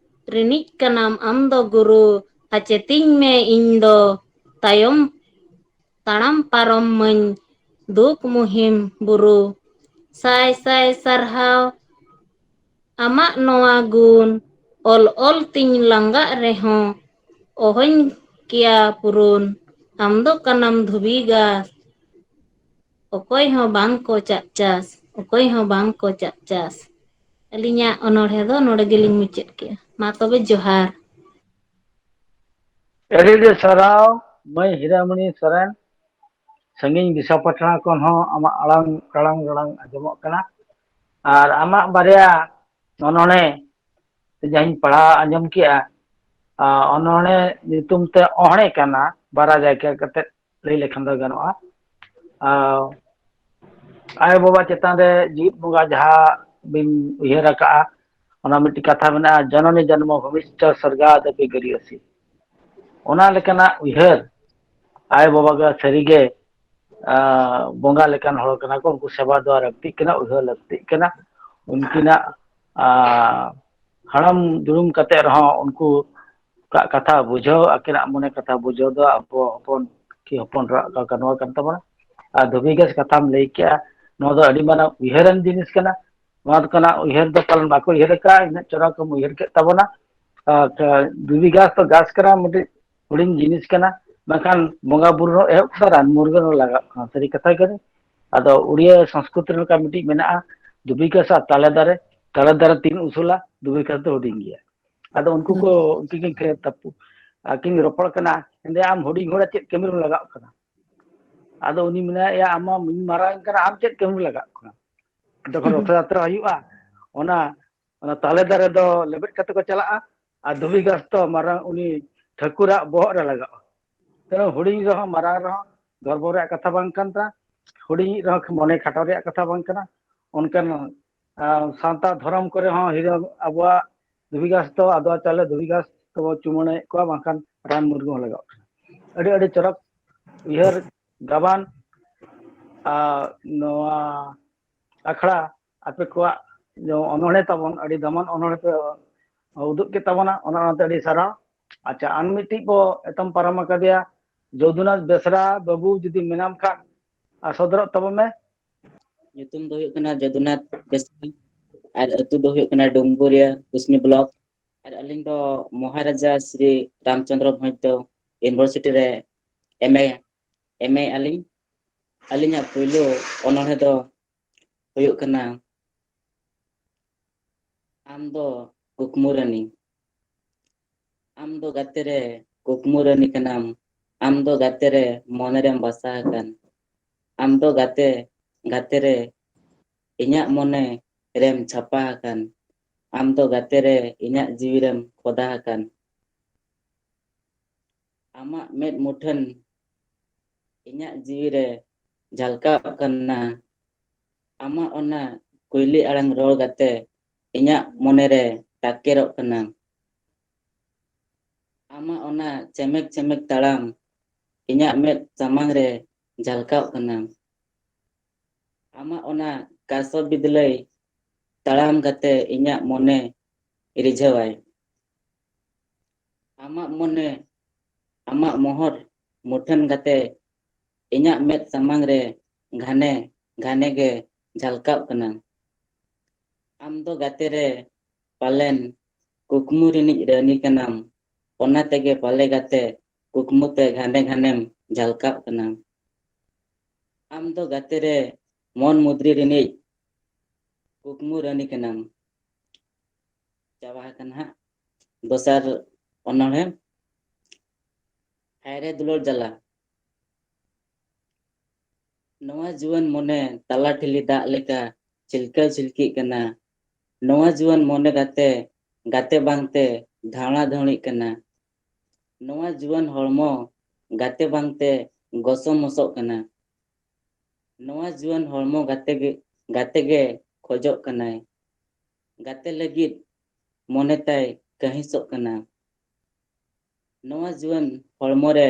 ᱨᱤᱱᱤᱡ ᱠᱟᱱᱟᱢ ᱟᱢ ᱫᱚ ᱜᱩᱨᱩ, ᱟᱪᱮᱛᱤᱧ ᱢᱮ ᱤᱧ ᱫᱚ ᱛᱟᱭᱚᱢ ᱛᱟᱲᱟᱢ ᱯᱟᱨᱚᱢ ᱢᱟᱹᱧ ᱫᱩᱠ ᱢᱩᱦᱤᱢ ᱵᱩᱨᱩ᱾ ᱥᱟᱭ ᱥᱟᱭ ᱥᱟᱨᱦᱟᱣ ᱟᱢᱟᱜ ᱱᱚᱣᱟ ᱜᱩᱱ, ᱚᱞ ᱚᱞ ᱛᱤᱧ ᱞᱟᱸᱜᱟᱜ ᱨᱮᱦᱚᱸ ᱚᱦᱚᱧ ᱠᱮᱭᱟ ᱯᱩᱨᱩᱱ᱾ ᱟᱢ ᱫᱚ ᱠᱟᱱᱟᱢ ᱫᱷᱩᱵᱤ ᱜᱷᱟᱥ, ᱚᱠᱚᱭ ᱦᱚᱸ ᱵᱟᱝ ᱠᱚ ᱪᱟᱜ ᱪᱟᱥ, ᱚᱠᱚᱭ ᱦᱚᱸ ᱵᱟᱝ ᱠᱚ ᱪᱟᱜ ᱪᱟᱥ᱾ ᱟᱹᱞᱤᱧᱟᱜ ᱚᱱᱚᱬᱦᱮ ᱫᱚ ᱱᱚᱰᱮ ᱜᱮᱞᱤᱧ ᱢᱩᱪᱟᱹᱫ ᱠᱮᱜᱼᱟ᱾ ᱢᱟ ᱛᱚᱵᱮ ᱡᱚᱦᱟᱨ᱾ ᱟᱹᱰᱤ ᱟᱹᱰᱤ ᱥᱟᱨᱦᱟᱣ ᱢᱟᱹᱭ ᱦᱤᱨᱟᱢᱚᱱᱤ ᱥᱚᱨᱮᱱ᱾ ᱥᱟᱺᱜᱤᱧ ᱵᱤᱥᱟᱠᱷᱟᱯᱟᱴᱱᱟ ᱠᱷᱚᱱ ᱦᱚᱸ ᱟᱢᱟᱜ ᱟᱲᱟᱝ ᱴᱟᱲᱟᱝ ᱨᱟᱲᱟᱝ ᱟᱸᱡᱚᱢᱚᱜ ᱠᱟᱱᱟ᱾ ᱟᱨ ᱟᱢᱟᱜ ᱵᱟᱨᱭᱟ ᱚᱱᱚᱬᱦᱮ ᱡᱟᱦᱟᱸᱧ ᱯᱟᱲᱦᱟᱣ ᱟᱸᱡᱚᱢ ᱠᱮᱜᱼᱟ, ᱟᱨ ᱚᱱᱚᱬᱦᱮ ᱧᱩᱛᱩᱢ ᱛᱮ ᱚᱦᱬᱮ ᱠᱟᱱᱟ, ᱵᱟᱨᱟ ᱡᱟᱭᱜᱟ ᱠᱟᱛᱮ ᱞᱟᱹᱭ ᱞᱮᱠᱷᱟᱱ ᱫᱚ ᱜᱟᱱᱚᱜᱼᱟ᱾ ᱟᱨ ᱟᱭᱳ ᱵᱟᱵᱟ ᱪᱮᱛᱟᱱ ᱨᱮ ᱡᱤᱣᱤᱫ ᱵᱚᱸᱜᱟ ᱡᱟᱦᱟᱸ ᱵᱤᱱ ᱩᱭᱦᱟᱹᱨ ᱟᱠᱟᱜᱼᱟ, ᱚᱱᱟ ᱢᱤᱫᱴᱤᱡ ᱠᱟᱛᱷᱟ ᱢᱮᱱᱟᱜᱼᱟ, ᱡᱚᱱᱚᱱᱤ ᱡᱚᱱᱢᱚ ᱵᱷᱩᱢᱤᱥᱪᱚ ᱥᱚᱨᱜᱟᱫᱚᱯᱤ ᱜᱚᱨᱤᱭᱚᱥᱤ᱾ ᱚᱱᱟ ᱞᱮᱠᱟᱱᱟᱜ ᱩᱭᱦᱟᱹᱨ ᱟᱭᱳ ᱵᱟᱵᱟ ᱜᱮ ᱥᱟᱹᱨᱤᱜᱮ ᱟᱸ, ᱵᱚᱸᱜᱟ ᱞᱮᱠᱟᱱ ᱦᱚᱲ ᱠᱟᱱᱟ ᱠᱚ, ᱩᱱᱠᱩ ᱥᱮᱵᱟ ᱫᱚ ᱞᱟᱹᱠᱛᱤᱜ ᱠᱟᱱᱟ, ᱩᱭᱦᱟᱹᱨ ᱞᱟᱹᱠᱛᱤᱜ ᱠᱟᱱᱟ᱾ ᱩᱱᱠᱤᱱᱟᱜ ᱟᱸ, ᱦᱟᱲᱟᱢ ᱫᱩᱲᱩᱢ ᱠᱟᱛᱮ ᱨᱮᱦᱚᱸ ᱩᱱᱠᱩ ᱠᱟᱜ ᱠᱟᱛᱷᱟ ᱵᱩᱡᱷᱟᱹᱣ, ᱟᱹᱠᱤᱱᱟᱜ ᱢᱚᱱᱮ ᱠᱟᱛᱷᱟ ᱵᱩᱡᱷᱟᱹᱣ ᱫᱚ ᱟᱵᱚ ᱦᱚᱯᱚᱱ ᱠᱤ ᱦᱚᱯᱚᱱ ᱨᱟᱜ ᱠᱟ- ᱠᱟᱱᱣᱟ ᱠᱟᱱ ᱛᱟᱵᱚᱱᱟ᱾ ᱟᱨ ᱫᱷᱩᱵᱤ ᱜᱷᱟᱥ ᱠᱟᱛᱷᱟᱢ ᱞᱟᱹᱭ ᱠᱮᱜᱼᱟ, ᱱᱚᱣᱟ ᱫᱚ ᱟᱹᱰᱤ ᱢᱟᱨᱟᱝ ᱩᱭᱦᱟᱹᱨᱟᱱ ᱡᱤᱱᱤᱥ ᱠᱟᱱᱟ᱾ ᱱᱚᱣᱟ ᱫᱚ ᱠᱟᱱᱟ ᱩᱭᱦᱟᱹᱨ ᱫᱚ ᱯᱟᱞᱮᱱ ᱵᱟᱠᱚ ᱩᱭᱦᱟᱹᱨ ᱟᱠᱟᱫᱼᱟ, ᱤᱱᱟᱹᱜ ᱪᱚᱨᱟ ᱠᱚᱢ ᱩᱭᱦᱟᱹᱨ ᱠᱮᱫ ᱛᱟᱵᱚᱱᱟ᱾ ᱟᱨ, ᱫᱷᱩᱵᱤ ᱜᱷᱟᱥ ᱫᱚ ᱜᱷᱟᱥ ᱠᱟᱱᱟ, ᱢᱤᱫᱴᱤᱡ ᱦᱩᱰᱤᱧ ᱡᱤᱱᱤᱥ ᱠᱟᱱᱟ, ᱢᱮᱱᱠᱷᱟᱱ ᱵᱚᱸᱜᱟ ᱵᱩᱨᱩ ᱨᱮᱦᱚᱸ ᱮᱦᱚᱵ ᱠᱷᱚᱱ ᱨᱟᱱ ᱢᱩᱨᱜᱟᱹᱱ ᱨᱮ ᱞᱟᱜᱟᱜ ᱠᱟᱱᱟ, ᱥᱟᱹᱨᱤ ᱠᱟᱛᱷᱟ ᱜᱮ᱾ ᱟᱫᱚ ᱩᱲᱤᱭᱟᱹ ᱥᱚᱝᱥᱠᱨᱤᱛ ᱨᱮ ᱱᱚᱝᱠᱟ ᱢᱤᱫᱴᱤᱡ ᱢᱮᱱᱟᱜᱼᱟ, ᱫᱷᱩᱵᱤ ᱜᱷᱟᱥ ᱟᱨ ᱛᱟᱞᱮ ᱫᱟᱨᱮ, ᱛᱟᱞᱮ ᱫᱟᱨᱮ ᱛᱤᱱ ᱩᱥᱩᱞᱟ, ᱫᱷᱩᱵᱤ ᱜᱷᱟᱥ ᱫᱚ ᱦᱩᱰᱤᱧ ᱜᱮᱭᱟ᱾ ᱟᱫᱚ ᱩᱱᱠᱩ ᱠᱚ ᱩᱱᱠᱤᱱ ᱠᱤᱱ ᱠᱷᱮ- ᱛᱟᱯᱩ-, ᱟᱹᱠᱤᱱ ᱨᱚᱯᱚᱲ ᱠᱟᱱᱟ, ᱮᱱᱫᱮ ᱟᱢ ᱦᱩᱰᱤᱧ ᱦᱚᱲ ᱪᱮᱫ ᱠᱟᱹᱢᱤ ᱨᱮᱢ ᱞᱟᱜᱟᱜ ᱠᱟᱱᱟ? ᱟᱫᱚ ᱩᱱᱤ ᱢᱮᱱᱟᱭ, ᱭᱟ, ᱟᱢ ᱢᱟ ᱢᱟᱨᱟᱝ ᱠᱟᱱᱟ, ᱟᱢ ᱪᱮᱫ ᱠᱟᱹᱢᱤ ᱨᱮᱢ ᱞᱟᱜᱟᱜ ᱠᱟᱱᱟ? ᱡᱚᱠᱷᱚᱱ ᱨᱚᱛᱷᱚ ᱡᱟᱛᱨᱟ ᱦᱩᱭᱩᱜᱼᱟ, ᱚᱱᱟ, ᱚᱱᱟ ᱛᱟᱞᱮ ᱫᱟᱨᱮ ᱫᱚ ᱞᱮᱵᱮᱫ ᱠᱟᱛᱮ ᱠᱚ ᱪᱟᱞᱟᱜᱼᱟ, ᱟᱨ ᱫᱷᱩᱵᱤ ᱜᱷᱟᱥ ᱫᱚ ᱢᱟᱨᱟᱝ ᱩᱱᱤ ᱴᱷᱟᱹᱠᱩᱨᱟᱜ ᱵᱚᱦᱚᱜ ᱨᱮ ᱞᱟᱜᱟᱜᱼᱟ᱾ ᱛᱮ ᱦᱩᱰᱤᱧ ᱨᱮᱦᱚᱸ, ᱢᱟᱨᱟᱝ ᱨᱮᱦᱚᱸ ᱜᱚᱨᱵᱚ ᱨᱮᱭᱟᱜ ᱠᱟᱛᱷᱟ ᱵᱟᱝ ᱠᱟᱱᱟ, ᱦᱩᱰᱤᱧ ᱨᱮᱦᱚᱸ ᱢᱚᱱᱮ ᱠᱷᱟᱴᱚ ᱨᱮᱭᱟᱜ ᱠᱟᱛᱷᱟ ᱵᱟᱝ ᱠᱟᱱᱟ᱾ ᱚᱱᱠᱟᱱ, ᱟᱸ, ᱥᱟᱶᱛᱟ ᱫᱷᱚᱨᱚᱢ ᱠᱚᱨᱮ ᱦᱚᱸ ᱦᱤᱨᱟᱹ-, ᱟᱵᱚᱣᱟᱜ ᱫᱷᱩᱵᱤ ᱜᱷᱟᱥ ᱫᱚ, ᱟᱫᱣᱟ ᱪᱟᱣᱞᱮ ᱫᱷᱩᱵᱤ ᱜᱷᱟᱥ ᱛᱮᱵᱚ ᱪᱩᱢᱟᱹᱲᱟᱭᱮᱫ ᱠᱚᱣᱟ, ᱵᱟᱝᱠᱷᱟᱱ ᱨᱟᱱ ᱢᱩᱨᱜᱟᱹᱱ ᱦᱚᱸ ᱞᱟᱜᱟᱜ ᱠᱟᱱᱟ᱾ ᱟᱹᱰᱤ, ᱟᱹᱰᱤ ᱪᱚᱨᱚᱠ ᱩᱭᱦᱟᱹᱨ ᱜᱟᱵᱟᱱ, ᱟᱨ ᱱᱚᱣᱟ ᱟᱠᱷᱲᱟ ᱟᱯᱮ ᱠᱚᱣᱟᱜ ᱡᱮ ᱚᱱᱚᱬᱦᱮ ᱛᱟᱵᱚᱱ, ᱟᱹᱰᱤ ᱫᱟᱢᱟᱱ ᱚᱱᱚᱬᱦᱮ ᱯᱮ ᱩᱫᱩᱜ ᱠᱮᱫ ᱛᱟᱵᱚᱱᱟ, ᱚᱱᱟ, ᱚᱱᱟᱛᱮ ᱟᱹᱰᱤ ᱥᱟᱨᱦᱟᱣ᱾ ᱟᱪᱪᱷᱟ, ᱟᱨ ᱢᱤᱫᱴᱤᱡ ᱵᱚ ᱮᱛᱚᱢ ᱯᱟᱨᱚᱢ ᱟᱠᱟᱫᱮᱭᱟ, ᱡᱚᱫᱩᱱᱟᱛᱷ ᱵᱮᱥᱨᱟ ᱵᱟᱹᱵᱩ, ᱡᱩᱫᱤ ᱢᱮᱱᱟᱢ ᱠᱷᱟᱱ, ᱟᱨ ᱥᱚᱫᱚᱨᱚᱜ ᱛᱟᱵᱚᱱ ᱢᱮ᱾ ᱧᱩᱛᱩᱢ ᱫᱚ ᱦᱩᱭᱩᱜ ᱠᱟᱱᱟ ᱡᱚᱫᱩᱱᱟᱛᱷ ᱵᱮᱥᱨᱟ ᱟᱨ ᱟᱹᱛᱩ ᱫᱚ ᱦᱩᱭᱩᱜ ᱠᱟᱱᱟ ᱰᱩᱢᱵᱩᱨᱤᱭᱟᱹ, ᱠᱩᱥᱱᱤ ᱵᱞᱚᱠ᱾ ᱟᱨ ᱟᱹᱞᱤᱧ ᱫᱚ ᱢᱚᱦᱟᱨᱟᱡᱟ ᱥᱨᱤ ᱨᱟᱢᱪᱚᱸᱫᱽᱨᱚ ᱵᱷᱚᱸᱡᱽ ᱫᱚ ᱤᱭᱩᱱᱤᱵᱷᱟᱨᱥᱤᱴᱤ ᱨᱮ ᱮᱢ ᱮ, ᱮᱢ ᱮ ᱟᱹᱞᱤᱧ᱾ ᱟᱹᱞᱤᱧᱟᱜ ᱯᱩᱭᱞᱩ ᱚᱱᱚᱬᱦᱮ ᱫᱚ ᱦᱩᱭᱩᱜ ᱠᱟᱱᱟ, ᱟᱢ ᱫᱚ ᱠᱩᱠᱢᱩ ᱨᱟᱹᱱᱤ᱾ ᱟᱢ ᱫᱚ ᱜᱟᱛᱮ ᱨᱮ ᱠᱩᱠᱢᱩ ᱨᱟᱹᱱᱤ ᱠᱟᱱᱟᱢ᱾ ᱟᱢ ᱫᱚ ᱜᱟᱛᱮ ᱨᱮ ᱢᱚᱱᱮ ᱨᱮᱢ ᱵᱟᱥᱟ ᱟᱠᱟᱱ᱾ ᱟᱢ ᱫᱚ ᱜᱟᱛᱮ, ᱜᱟᱛᱮ ᱨᱮ ᱤᱧᱟᱜ ᱢᱚᱱᱮ ᱨᱮᱢ ᱪᱷᱟᱯᱟ ᱟᱠᱟᱱ᱾ ᱟᱢ ᱫᱚ ᱜᱟᱛᱮ ᱨᱮ ᱤᱧᱟᱜ ᱡᱤᱣᱤ ᱨᱮᱢ ᱠᱷᱚᱫᱟ ᱟᱠᱟᱱ᱾ ᱟᱢᱟᱜ ᱢᱮᱫ ᱢᱩᱴᱷᱟᱹᱱ ᱤᱧᱟᱜ ᱡᱤᱣᱤ ᱨᱮ ᱡᱷᱟᱞᱠᱟᱣᱜ ᱠᱟᱱᱟ᱾ ᱟᱢᱟᱜ ᱚᱱᱟ ᱠᱩᱭᱞᱤ ᱟᱲᱟᱝ ᱨᱚᱲ ᱠᱟᱛᱮ ᱤᱧᱟᱜ ᱢᱚᱱᱮ ᱨᱮ ᱛᱟᱠᱮᱨᱚᱜ ᱠᱟᱱᱟ᱾ ᱟᱢᱟᱜ ᱚᱱᱟ ᱪᱮᱢᱮᱠ ᱪᱮᱢᱮᱠ ᱛᱟᱲᱟᱢ ᱤᱧᱟᱜ ᱢᱮᱫ ᱥᱟᱢᱟᱝ ᱨᱮ ᱡᱷᱟᱞᱠᱟᱣᱜ ᱠᱟᱱᱟ᱾ ᱟᱢᱟᱜ ᱚᱱᱟ ᱠᱟᱥᱚ ᱵᱤᱫᱞᱟᱹᱭ ᱛᱟᱲᱟᱢ ᱠᱟᱛᱮ ᱤᱧᱟᱜ ᱢᱚᱱᱮ ᱨᱤᱡᱷᱟᱹᱣᱟᱭ᱾ ᱟᱢᱟᱜ ᱢᱚᱱᱮ, ᱟᱢᱟᱜ ᱢᱚᱦᱚᱨ ᱢᱩᱴᱷᱟᱹᱱ ᱠᱟᱛᱮ ᱤᱧᱟᱜ ᱢᱮᱫ ᱥᱟᱢᱟᱝ ᱨᱮ ᱜᱷᱟᱱᱮ ᱜᱷᱟᱱᱮ ᱜᱮ ᱡᱷᱟᱞᱠᱟᱣᱜ ᱠᱟᱱᱟ᱾ ᱟᱢ ᱫᱚ ᱜᱟᱛᱮ ᱨᱮ ᱯᱟᱞᱮᱱ ᱠᱩᱠᱢᱩ ᱨᱤᱱᱤᱡ ᱨᱟᱹᱱᱤ ᱠᱟᱱᱟᱢ, ᱚᱱᱟ ᱛᱮᱜᱮ ᱯᱟᱞᱮ ᱜᱟᱛᱮ ᱠᱩᱠᱢᱩ ᱛᱮ ᱜᱷᱟᱱᱮ ᱜᱷᱟᱱᱮᱢ ᱡᱷᱟᱞᱠᱟᱜ ᱠᱟᱱᱟ᱾ ᱟᱢ ᱫᱚ ᱜᱟᱛᱮ ᱨᱮ ᱢᱚᱱ ᱢᱩᱫᱽᱨᱤ ᱨᱤᱱᱤᱡ ᱠᱩᱠᱢᱩ ᱨᱟᱹᱱᱤ ᱠᱟᱱᱟᱢ᱾ ᱪᱟᱵᱟ ᱟᱠᱟᱱᱟ ᱦᱟᱸᱜ ᱫᱚᱥᱟᱨ ᱚᱱᱚᱬᱦᱮ, ᱦᱟᱭᱨᱮ ᱫᱩᱞᱟᱹᱲ ᱡᱟᱞᱟ᱾ ᱱᱚᱣᱟ ᱡᱩᱣᱟᱹᱱ ᱢᱚᱱᱮ ᱛᱟᱞᱟ ᱴᱷᱤᱞᱤ ᱫᱟᱜ ᱞᱮᱠᱟ ᱪᱷᱤᱞᱠᱟᱹᱣ ᱪᱷᱤᱞᱠᱤᱜ ᱠᱟᱱᱟ᱾ ᱱᱚᱣᱟ ᱡᱩᱣᱟᱹᱱ ᱢᱚᱱᱮ ᱜᱟᱛᱮ, ᱜᱟᱛᱮ ᱵᱟᱝᱛᱮ ᱫᱷᱟᱣᱲᱟ ᱫᱷᱟᱹᱣᱲᱤᱜ ᱠᱟᱱᱟ᱾ ᱱᱚᱣᱟ ᱡᱩᱣᱟᱹᱱ ᱦᱚᱲᱢᱚ ᱜᱟᱛᱮ ᱵᱟᱝᱛᱮ ᱜᱚᱥᱚ ᱢᱚᱥᱚᱜ ᱠᱟᱱᱟ᱾ ᱱᱚᱣᱟ ᱡᱩᱣᱟᱹᱱ ᱦᱚᱲᱢᱚ ᱜᱟᱛᱮ ᱜᱮ, ᱜᱟᱛᱮ ᱜᱮ ᱠᱷᱚᱡᱚᱜ ᱠᱟᱱᱟᱭ᱾ ᱜᱟᱛᱮ ᱞᱟᱹᱜᱤᱫ ᱢᱚᱱᱮ ᱛᱟᱭ ᱠᱟᱹᱦᱤᱥᱚᱜ ᱠᱟᱱᱟ᱾ ᱱᱚᱣᱟ ᱡᱩᱣᱟᱹᱱ ᱦᱚᱲᱢᱚ ᱨᱮ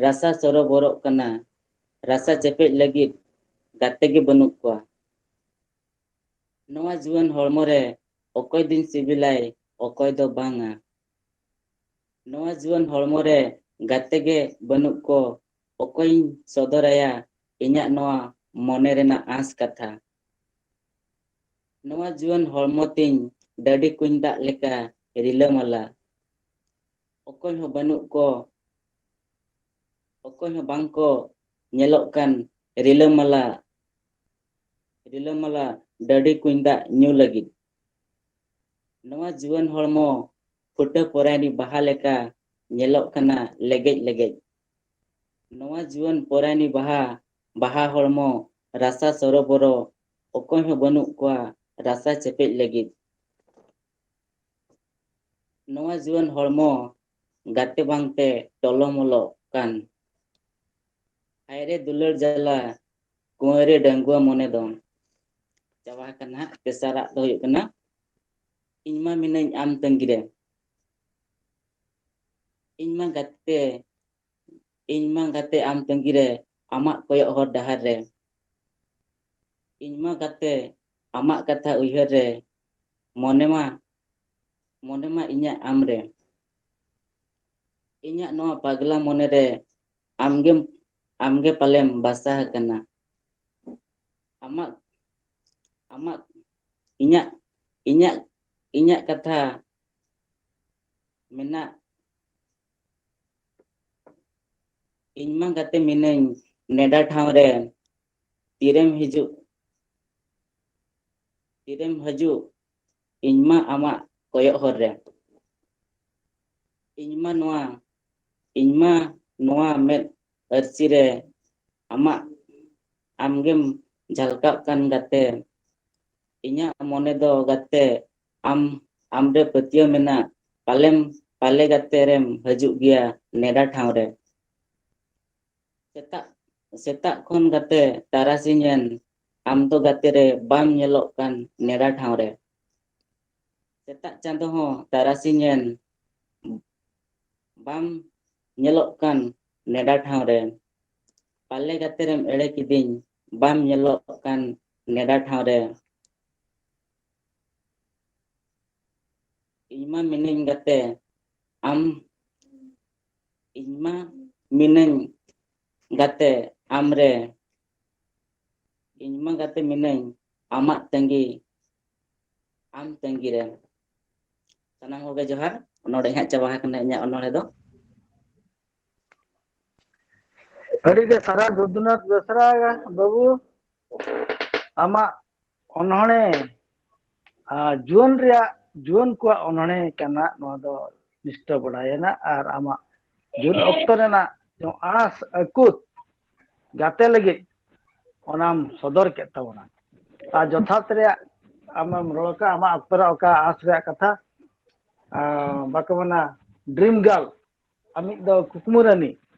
ᱨᱟᱥᱟ ᱥᱚᱨᱚᱵᱚᱨᱚᱜ ᱠᱟᱱᱟ᱾ ᱨᱟᱥᱟ ᱪᱮᱯᱮᱡ ᱞᱟᱹᱜᱤᱫ ᱜᱟᱛᱮ ᱜᱮ ᱵᱟᱹᱱᱩᱜ ᱠᱚᱣᱟ᱾ ᱱᱚᱣᱟ ᱡᱩᱣᱟᱹᱱ ᱦᱚᱲᱢᱚ ᱨᱮ ᱚᱠᱚᱭ ᱫᱤᱱ ᱥᱤᱵᱤᱞᱟᱭ, ᱚᱠᱚᱭ ᱫᱚ ᱵᱟᱝᱟ᱾ ᱱᱚᱣᱟ ᱡᱩᱣᱟᱹᱱ ᱦᱚᱲᱢᱚ ᱨᱮ ᱜᱟᱛᱮ ᱜᱮ ᱵᱟᱹᱱᱩᱜ ᱠᱚ, ᱚᱠᱚᱭᱤᱧ ᱥᱚᱫᱚᱨᱟᱭᱟ ᱤᱧᱟᱹᱜ ᱱᱚᱣᱟ ᱢᱚᱱᱮ ᱨᱮᱱᱟᱜ ᱟᱸᱥ ᱠᱟᱛᱷᱟ? ᱱᱚᱣᱟ ᱡᱩᱣᱟᱹᱱ ᱦᱚᱲᱢᱚ ᱛᱤᱧ ᱰᱟᱹᱰᱤ ᱠᱩᱧ ᱫᱟᱜ ᱞᱮᱠᱟ ᱨᱤᱞᱟᱹᱢᱟᱞᱟ᱾ ᱚᱠᱚᱭ ᱦᱚᱸ ᱵᱟᱹᱱᱩᱜ ᱠᱚ, ᱚᱠᱚᱭ ᱦᱚᱸ ᱵᱟᱝ ᱠᱚ ᱧᱮᱞᱚᱜ ᱠᱟᱱ ᱨᱤᱞᱟᱹᱢᱟᱞᱟ, ᱨᱤᱞᱟᱹᱢᱟᱞᱟ ᱰᱟᱹᱰᱤ ᱠᱩᱧ ᱫᱟᱜ ᱧᱩ ᱞᱟᱹᱜᱤᱫ᱾ ᱱᱚᱣᱟ ᱡᱩᱣᱟᱹᱱ ᱦᱚᱲᱢᱚ ᱯᱷᱩᱴᱟᱹ ᱯᱚᱨᱟᱭᱱᱤ ᱵᱟᱦᱟ ᱞᱮᱠᱟ ᱧᱮᱞᱚᱜ ᱠᱟᱱᱟ ᱞᱮᱜᱮᱡ ᱞᱮᱜᱮᱡ᱾ ᱱᱚᱣᱟ ᱡᱩᱣᱟᱹᱱ ᱯᱚᱨᱟᱭᱱᱤ ᱵᱟᱦᱟ, ᱵᱟᱦᱟ ᱦᱚᱲᱢᱚ ᱨᱟᱥᱟ ᱥᱚᱨᱚᱵᱚᱨᱚ, ᱚᱠᱚᱭ ᱦᱚᱸ ᱵᱟᱹᱱᱩᱜ ᱠᱚᱣᱟ ᱨᱟᱥᱟ ᱪᱮᱯᱮᱡ ᱞᱟᱹᱜᱤᱫ᱾ ᱱᱚᱣᱟ ᱡᱩᱣᱟᱹᱱ ᱦᱚᱲᱢᱚ ᱜᱟᱛᱮ ᱵᱟᱝᱛᱮ ᱴᱚᱞᱚᱢᱚᱞᱚᱜ ᱠᱟᱱ᱾ ᱦᱟᱭᱨᱮ ᱫᱩᱞᱟᱹᱲ ᱡᱟᱞᱟ, ᱠᱩᱸᱣᱟᱹᱨᱤ ᱰᱟᱺᱜᱩᱣᱟᱹ ᱢᱚᱱᱮ ᱫᱚ᱾ ᱪᱟᱵᱟ ᱟᱠᱟᱱᱟ ᱦᱟᱸᱜ᱾ ᱛᱮᱥᱟᱨᱟᱜ ᱫᱚ ᱦᱩᱭᱩᱜ ᱠᱟᱱᱟ, ᱤᱧ ᱢᱟ ᱢᱤᱱᱟᱹᱧ ᱟᱢ ᱛᱟᱺᱜᱤ ᱨᱮ᱾ ᱤᱧ ᱢᱟ ᱜᱟᱛᱮ, ᱤᱧ ᱢᱟ ᱜᱟᱛᱮ ᱟᱢ ᱛᱟᱺᱜᱤ ᱨᱮ, ᱟᱢᱟᱜ ᱠᱚᱭᱚᱜ ᱦᱚᱨ ᱰᱟᱦᱟᱨ ᱨᱮ᱾ ᱤᱧ ᱢᱟ ᱜᱟᱛᱮ ᱟᱢᱟᱜ ᱠᱟᱛᱷᱟ ᱩᱭᱦᱟᱹᱨ ᱨᱮ, ᱢᱚᱱᱮ ᱢᱟ, ᱢᱚᱱᱮ ᱢᱟ ᱤᱧᱟᱹᱜ ᱟᱢ ᱨᱮ᱾ ᱤᱧᱟᱹᱜ ᱱᱚᱣᱟ ᱯᱟᱜᱽᱞᱟ ᱢᱚᱱᱮ ᱨᱮ ᱟᱢᱜᱮᱢ, ᱟᱢᱜᱮ ᱯᱟᱞᱮᱢ ᱵᱟᱥᱟ ᱟᱠᱟᱱᱟ᱾ ᱟᱢᱟᱜ, ᱟᱢᱟᱜ, ᱤᱧᱟᱹᱜ, ᱤᱧᱟᱹᱜ, ᱤᱧᱟᱹᱜ ᱠᱟᱛᱷᱟ ᱢᱮᱱᱟᱜ, ᱤᱧ ᱢᱟ ᱜᱟᱛᱮ ᱢᱤᱱᱟᱹᱧ ᱱᱮᱰᱟ ᱴᱷᱟᱶ ᱨᱮ, ᱛᱤᱨᱮᱢ ᱦᱤᱡᱩᱜ, ᱛᱤᱨᱮᱢ ᱦᱤᱡᱩᱜ, ᱤᱧ ᱢᱟ ᱟᱢᱟᱜ ᱠᱚᱭᱚᱜ ᱦᱚᱨ ᱨᱮ᱾ ᱤᱧ ᱢᱟ ᱱᱚᱣᱟ, ᱤᱧ ᱢᱟ ᱱᱚᱣᱟ ᱢᱮᱫ ᱟᱹᱨᱥᱤ ᱨᱮ ᱟᱢᱟᱜ, ᱟᱢᱜᱮᱢ ᱡᱷᱟᱞᱠᱟᱜ ᱠᱟᱱ ᱜᱟᱛᱮ᱾ ᱤᱧᱟᱹᱜ ᱢᱚᱱᱮ ᱫᱚ ᱜᱟᱛᱮ ᱟᱢ, ᱟᱢᱨᱮ ᱯᱟᱹᱛᱭᱟᱹᱣ ᱢᱮᱱᱟᱜ᱾ ᱯᱟᱞᱮᱢ, ᱯᱟᱞᱮ ᱜᱟᱛᱮ ᱨᱮᱢ ᱦᱤᱡᱩᱜ ᱜᱮᱭᱟ ᱱᱮᱰᱟ ᱴᱷᱟᱶ ᱨᱮ᱾ ᱥᱮᱛᱟᱜ, ᱥᱮᱛᱟᱜ ᱠᱷᱚᱱ ᱜᱟᱛᱮ ᱛᱟᱨᱟᱥᱤᱧ ᱮᱱ, ᱟᱢ ᱫᱚ ᱜᱟᱛᱮ ᱨᱮ ᱵᱟᱢ ᱧᱮᱞᱚᱜ ᱠᱟᱱ ᱱᱮᱰᱟ ᱴᱷᱟᱶ ᱨᱮ᱾ ᱥᱮᱛᱟᱜ ᱪᱟᱸᱫᱚ ᱦᱚᱸ ᱛᱟᱨᱟᱥᱤᱧ ᱮᱱ, ᱵᱟᱢ ᱧᱮᱞᱚᱜ ᱠᱟᱱ ᱱᱮᱰᱟ ᱴᱷᱟᱶ ᱨᱮ᱾ ᱯᱟᱞᱮ ᱜᱟᱛᱮ ᱨᱮᱢ ᱮᱲᱮ ᱠᱤᱫᱤᱧ, ᱵᱟᱢ ᱧᱮᱞᱚᱜ ᱠᱟᱱ ᱱᱮᱰᱟ ᱴᱷᱟᱶ ᱨᱮ᱾ ᱤᱧ ᱢᱟ ᱢᱤᱱᱟᱹᱧ ᱜᱟᱛᱮ, ᱟᱢ, ᱤᱧ ᱢᱟ ᱢᱤᱱᱟᱹᱧ ᱜᱟᱛᱮ ᱟᱢ ᱨᱮ, ᱤᱧ ᱢᱟ ᱜᱟᱛᱮ ᱢᱤᱱᱟᱹᱧ ᱟᱢᱟᱜ ᱛᱟᱺᱜᱤ, ᱟᱢ ᱛᱟᱺᱜᱤ ᱨᱮ᱾ ᱥᱟᱱᱟᱢ ᱠᱚᱜᱮ ᱡᱚᱦᱟᱨ᱾ ᱱᱚᱰᱮ ᱦᱟᱸᱜ ᱪᱟᱵᱟ ᱟᱠᱟᱱᱟ ᱤᱧᱟᱹᱜ ᱚᱱᱚᱬᱦᱮ ᱫᱚ᱾ ᱟᱹᱰᱤ ᱜᱮ ᱥᱟᱨᱦᱟᱣ ᱵᱳᱭᱫᱚᱱᱟᱛᱷ ᱵᱮᱥᱨᱟ ᱵᱟᱹᱵᱩ, ᱟᱢᱟᱜ ᱚᱱᱚᱬᱦᱮ, ᱟᱨ ᱡᱩᱣᱟᱹᱱ ᱨᱮᱭᱟᱜ, ᱡᱩᱣᱟᱹᱱ ᱠᱚᱣᱟᱜ ᱚᱱᱚᱬᱦᱮ ᱠᱟᱱᱟ ᱱᱚᱣᱟ ᱫᱚ, ᱱᱤᱥᱴᱟᱹ ᱵᱟᱲᱟᱭᱮᱱᱟ᱾ ᱟᱨ ᱟᱢᱟᱜ ᱡᱩᱣᱟᱹᱱ ᱚᱠᱛᱚ ᱨᱮᱱᱟᱜ ᱡᱟᱦᱟᱸ ᱟᱸᱥ ᱟᱹᱠᱩᱛ ᱜᱟᱛᱮ ᱞᱟᱹᱜᱤᱫ ᱚᱱᱟᱢ ᱥᱚᱫᱚᱨ ᱠᱮᱫ ᱛᱟᱵᱚᱱᱟ᱾ ᱟᱨ ᱡᱚᱛᱷᱟᱛ ᱨᱮᱭᱟᱜ ᱟᱢᱮᱢ ᱨᱚᱲ ᱠᱟᱜᱼᱟ, ᱟᱢᱟᱜ ᱚᱠᱛᱚ ᱨᱮ ᱚᱠᱟ ᱟᱸᱥ ᱨᱮᱭᱟᱜ ᱠᱟᱛᱷᱟ, ᱟᱨ ᱵᱟᱠᱚ ᱢᱮᱱᱟ ᱰᱨᱤᱢ ᱜᱟᱨᱞ, ᱟᱢᱤᱡ ᱫᱚ ᱠᱩᱠᱢᱩ ᱨᱟᱹᱱᱤ,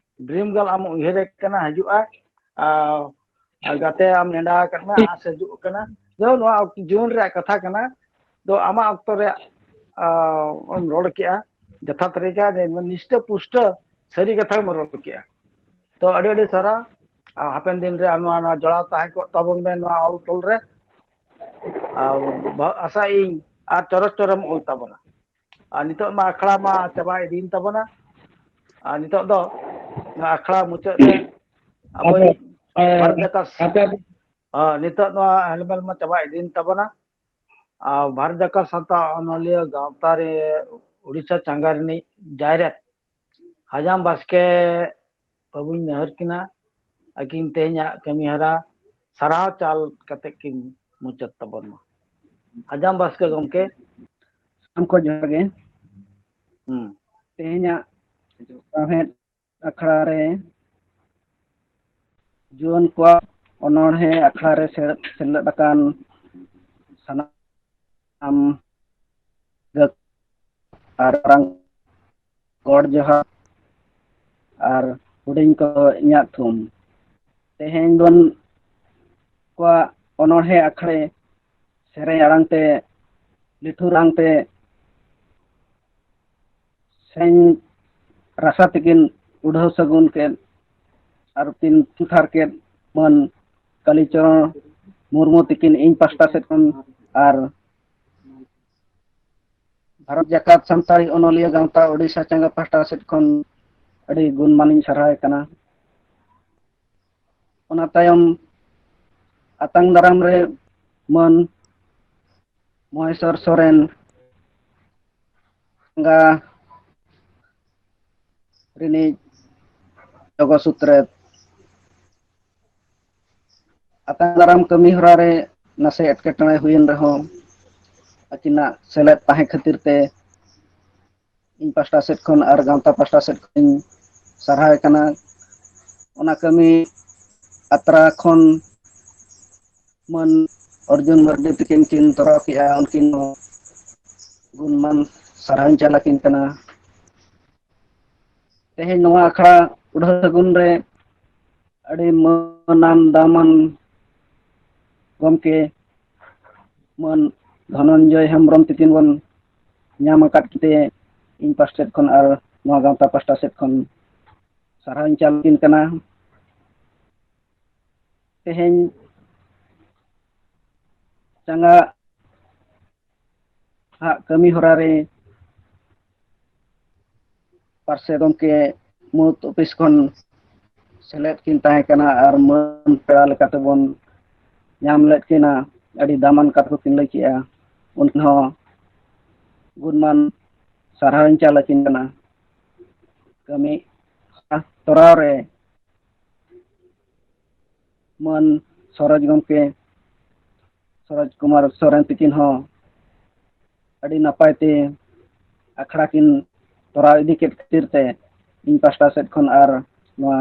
ᱰᱨᱤᱢ ᱜᱟᱨᱞ ᱟᱢ ᱩᱭᱦᱟᱹᱨᱮ ᱠᱟᱱᱟ, ᱦᱤᱡᱩᱜᱼᱟ, ᱟᱨ, ᱟᱨ ᱜᱟᱛᱮ ᱟᱢ ᱱᱮᱰᱟ ᱟᱠᱟᱫ ᱢᱮ, ᱟᱸᱥ ᱦᱤᱡᱩᱜ ᱠᱟᱱᱟ᱾ ᱡᱮ ᱱᱚᱣᱟ ᱚᱠ-, ᱡᱩᱣᱟᱹᱱ ᱨᱮᱭᱟᱜ ᱠᱟᱛᱷᱟ ᱠᱟᱱᱟ, ᱫᱚ ᱟᱢᱟᱜ ᱚᱠᱛᱚ ᱨᱮ, ᱟᱨ, ᱮᱢ ᱨᱚᱲ ᱠᱮᱜᱼᱟ, ᱡᱚᱛᱷᱟᱛ ᱛᱟᱹᱨᱤᱠᱟ ᱨᱮ ᱱᱤᱥᱴᱟᱹ ᱯᱩᱥᱴᱟᱹ ᱥᱟᱹᱨᱤ ᱠᱟᱛᱷᱟ ᱜᱮᱢ ᱨᱚᱲ ᱠᱮᱜᱼᱟ᱾ ᱛᱚ ᱟᱹᱰᱤ ᱟᱹᱰᱤ ᱥᱟᱨᱦᱟᱣ᱾ ᱟᱨ ᱦᱟᱯᱮᱱ ᱫᱤᱱ ᱨᱮ ᱟᱨ ᱱᱚᱣᱟ, ᱱᱚᱣᱟ ᱡᱚᱲᱟᱣ ᱛᱟᱦᱮᱸ ᱠᱚᱜ ᱛᱟᱵᱚᱱ ᱢᱮ ᱱᱚᱣᱟ ᱚᱞ ᱛᱚᱞ ᱨᱮ᱾ ᱟᱨ ᱵᱟ-, ᱟᱥᱟᱭᱟᱹᱧ ᱟᱨ ᱪᱚᱨᱚᱠ ᱪᱚᱨᱚᱢ ᱚᱞ ᱛᱟᱵᱚᱱᱟ᱾ ᱟᱨ ᱱᱤᱛᱚᱜ ᱢᱟ ᱟᱠᱷᱲᱟ ᱢᱟ ᱪᱟᱵᱟ ᱤᱫᱤᱭᱮᱱ ᱛᱟᱵᱚᱱᱟ᱾ ᱟᱨ ᱱᱤᱛᱚᱜ ᱫᱚ ᱱᱚᱣᱟ ᱟᱠᱷᱲᱟ ᱢᱩᱪᱟᱹᱫ ᱨᱮ ᱟᱵᱚᱭᱤᱡ ᱟᱫᱚ, ᱟᱨ ᱵᱷᱟᱨᱚᱛ ᱡᱟᱠᱟᱛ, ᱟᱯᱮ ᱟᱨ ᱱᱤᱛᱚᱜ ᱱᱚᱣᱟ ᱦᱮᱞᱢᱮᱞ ᱢᱟ ᱪᱟᱵᱟ ᱤᱫᱤᱭᱮᱱ ᱛᱟᱵᱚᱱᱟ᱾ ᱟᱨ ᱵᱷᱟᱨᱚᱛ ᱡᱟᱠᱟᱛ ᱥᱟᱶᱛᱟ ᱚᱱᱚᱞᱤᱭᱟᱹ ᱜᱟᱶᱛᱟ ᱨᱮ ᱩᱲᱤᱥᱥᱟ ᱪᱟᱸᱜᱟ ᱨᱤᱱᱤᱡ ᱡᱟᱭᱨᱮᱛ ᱦᱟᱡᱟᱢ ᱵᱟᱥᱠᱮ ᱵᱟᱹᱵᱩᱧ ᱱᱮᱦᱚᱨ ᱠᱤᱱᱟ, ᱟᱹᱠᱤᱱ ᱛᱮᱦᱮᱧᱟᱜ ᱠᱟᱹᱢᱤ ᱦᱚᱨᱟ ᱥᱟᱨᱦᱟᱣ ᱪᱟᱞ ᱠᱟᱛᱮ ᱠᱤᱱ ᱢᱩᱪᱟᱹᱫ ᱛᱟᱵᱚᱱ ᱢᱟ᱾ ᱦᱟᱡᱟᱢ ᱵᱟᱥᱠᱮ ᱜᱚᱢᱠᱮ᱾ ᱥᱟᱱᱟᱢ ᱠᱚ ᱡᱚᱦᱟᱨ ᱜᱮ᱾ ᱦᱩᱸ᱾ ᱛᱮᱦᱮᱧᱟᱜ ᱥᱟᱶᱦᱮᱫ ᱟᱠᱷᱲᱟ ᱨᱮ ᱡᱩᱣᱟᱹᱱ ᱠᱚᱣᱟᱜ ᱚᱱᱚᱬᱦᱮ ᱟᱠᱷᱲᱟ ᱨᱮ ᱥᱮ-, ᱥᱮᱞᱮᱫ ᱟᱠᱟᱱ ᱥᱟᱱᱟᱢ ᱜᱟᱹᱠ-, ᱟᱨ ᱢᱟᱨᱟᱝ ᱜᱚᱰ ᱡᱚᱦᱟᱨ ᱟᱨ ᱦᱩᱰᱤᱧ ᱠᱚ ᱤᱧᱟᱹᱜ ᱛᱷᱩᱢ᱾ ᱛᱮᱦᱮᱧ ᱵᱚᱱ ᱠᱚᱣᱟᱜ ᱚᱱᱚᱬᱦᱮ ᱟᱠᱷᱲᱟ ᱥᱮᱨᱮᱧ ᱟᱲᱟᱝ ᱛᱮ, ᱞᱤᱴᱷᱩᱨ ᱟᱲᱟᱝ ᱛᱮ ᱥᱮᱨᱮᱧ ᱨᱟᱥᱟ ᱛᱮᱠᱤᱱ ᱩᱰᱷᱟᱹᱣ ᱥᱟᱹᱜᱩᱱ ᱠᱮᱫ ᱟᱨ ᱠᱤᱱ ᱛᱷᱟᱨ ᱠᱮᱫ ᱢᱟᱹᱱ ᱠᱟᱞᱤᱪᱚᱨᱚᱱ ᱢᱩᱨᱢᱩ ᱛᱤᱠᱤᱱ ᱤᱧ ᱯᱟᱥᱴᱟ ᱥᱮᱫ ᱠᱷᱚᱱ ᱟᱨ ᱵᱷᱟᱨᱚᱛ ᱡᱟᱠᱟᱛ ᱥᱟᱱᱛᱟᱲᱤ ᱚᱱᱚᱞᱤᱭᱟᱹ ᱜᱟᱶᱛᱟ ᱳᱰᱤᱥᱟ ᱪᱟᱸᱜᱟ ᱯᱟᱦᱴᱟ ᱥᱮᱫ ᱠᱷᱚᱱ ᱟᱹᱰᱤ ᱜᱩᱱᱢᱟᱱᱤᱧ ᱥᱟᱨᱦᱟᱣᱮ ᱠᱟᱱᱟ᱾ ᱚᱱᱟ ᱛᱟᱭᱚᱢ ᱟᱛᱟᱝ ᱫᱟᱨᱟᱢ ᱨᱮ ᱢᱟᱹᱱ ᱢᱚᱦᱮᱥᱚᱨ ᱥᱚᱨᱮᱱ, ᱪᱟᱸᱜᱟ ᱨᱤᱱᱤᱡ ᱡᱚᱜᱚ ᱥᱩᱛᱨᱮᱛ, ᱟᱛᱟᱝ ᱫᱟᱨᱟᱢ ᱠᱟᱹᱢᱤ ᱦᱚᱨᱟ ᱨᱮ ᱱᱟᱥᱮ ᱮᱴᱠᱮᱴᱚᱬᱮ ᱦᱩᱭᱮᱱ ᱨᱮᱦᱚᱸ, ᱟᱹᱠᱤᱱᱟᱜ ᱥᱮᱞᱮᱫ ᱛᱟᱦᱮᱸ ᱠᱷᱟᱹᱛᱤᱨ ᱛᱮ ᱤᱧ ᱯᱟᱥᱴᱟ ᱥᱮᱫ ᱠᱷᱚᱱ ᱟᱨ ᱜᱟᱶᱛᱟ ᱯᱟᱥᱴᱟ ᱥᱮᱫ ᱠᱷᱚᱱᱤᱧ ᱥᱟᱨᱦᱟᱣᱮ ᱠᱟᱱᱟ᱾ ᱚᱱᱟ ᱠᱟᱹᱢᱤ ᱟᱛᱨᱟ ᱠᱷᱚᱱ ᱢᱟᱹᱱ ᱚᱨᱡᱩᱱ ᱢᱟᱨᱰᱤ ᱛᱟᱹᱠᱤᱱ ᱠᱤᱱ ᱛᱚᱨᱟᱣ ᱠᱮᱜᱼᱟ, ᱩᱱᱠᱤᱱ ᱦᱚᱸ ᱜᱩᱱᱢᱟᱱ ᱥᱟᱨᱦᱟᱣᱤᱧ ᱪᱟᱞ ᱟᱹᱠᱤᱱ ᱠᱟᱱᱟ᱾ ᱛᱮᱦᱮᱧ ᱱᱚᱣᱟ ᱟᱠᱷᱲᱟ ᱩᱰᱷᱟᱹᱣ ᱥᱟᱹᱜᱩᱱ ᱨᱮ ᱟᱹᱰᱤ ᱢᱟᱹᱱᱟᱱ ᱫᱟᱢᱟᱱ ᱜᱚᱢᱠᱮ ᱢᱟᱹᱱ ᱫᱷᱚᱱᱚᱱᱡᱚᱭ ᱦᱮᱢᱵᱨᱚᱢ ᱛᱤᱠᱤᱱ ᱵᱚᱱ ᱧᱟᱢ ᱟᱠᱟᱫ ᱠᱤᱱᱛᱮ ᱤᱧ ᱯᱟᱥᱴᱟ ᱥᱮᱫ ᱠᱷᱚᱱ ᱟᱨ ᱱᱚᱣᱟ ᱜᱟᱶᱛᱟ ᱯᱟᱥᱴᱟ ᱥᱮᱫ ᱠᱷᱚᱱ ᱥᱟᱨᱦᱟᱣᱤᱧ ᱪᱟᱞ ᱟᱹᱠᱤᱱ ᱠᱟᱱᱟ᱾ ᱛᱮᱦᱮᱧ ᱪᱟᱸᱜᱟ ᱦᱟᱜ ᱠᱟᱹᱢᱤ ᱦᱚᱨᱟ ᱨᱮ ᱯᱟᱨᱥᱮ ᱜᱚᱢᱠᱮ ᱢᱩᱬᱩᱛ ᱚᱯᱷᱤᱥ ᱠᱷᱚᱱ ᱥᱮᱞᱮᱫ ᱠᱤᱱ ᱛᱟᱦᱮᱸ ᱠᱟᱱᱟ ᱟᱨ ᱢᱟᱹᱱ ᱯᱮᱲᱟ ᱞᱮᱠᱟᱛᱮᱵᱚᱱ ᱧᱟᱢ ᱞᱮᱫ ᱠᱤᱱᱟ᱾ ᱟᱹᱰᱤ ᱫᱟᱢᱟᱱ ᱠᱟᱛᱷᱟ ᱠᱚᱠᱤᱱ ᱞᱟᱹᱭ ᱠᱮᱜᱼᱟ, ᱩᱱᱠᱤᱱ ᱦᱚᱸ ᱜᱩᱱᱢᱟᱱ ᱥᱟᱨᱦᱟᱣᱤᱧ ᱪᱟᱞ ᱟᱹᱠᱤᱱ ᱠᱟᱱᱟ᱾ ᱠᱟᱹᱢᱤ ᱛᱚᱨᱟᱣ ᱨᱮ ᱢᱟᱹᱱ ᱥᱚᱨᱚᱡᱽ ᱜᱚᱢᱠᱮ ᱥᱚᱨᱚᱡᱽ ᱠᱩᱢᱟᱨ ᱥᱚᱨᱮᱱ ᱛᱤᱠᱤᱱ ᱦᱚᱸ ᱟᱹᱰᱤ ᱱᱟᱯᱟᱭ ᱛᱮ ᱟᱠᱷᱲᱟ ᱠᱤᱱ ᱛᱚᱨᱟᱣ ᱤᱫᱤ ᱠᱮᱫ ᱠᱷᱟᱹᱛᱤᱨ ᱛᱮ ᱤᱧ ᱯᱟᱥᱴᱟ ᱥᱮᱫ ᱠᱷᱚᱱ ᱟᱨ ᱱᱚᱣᱟ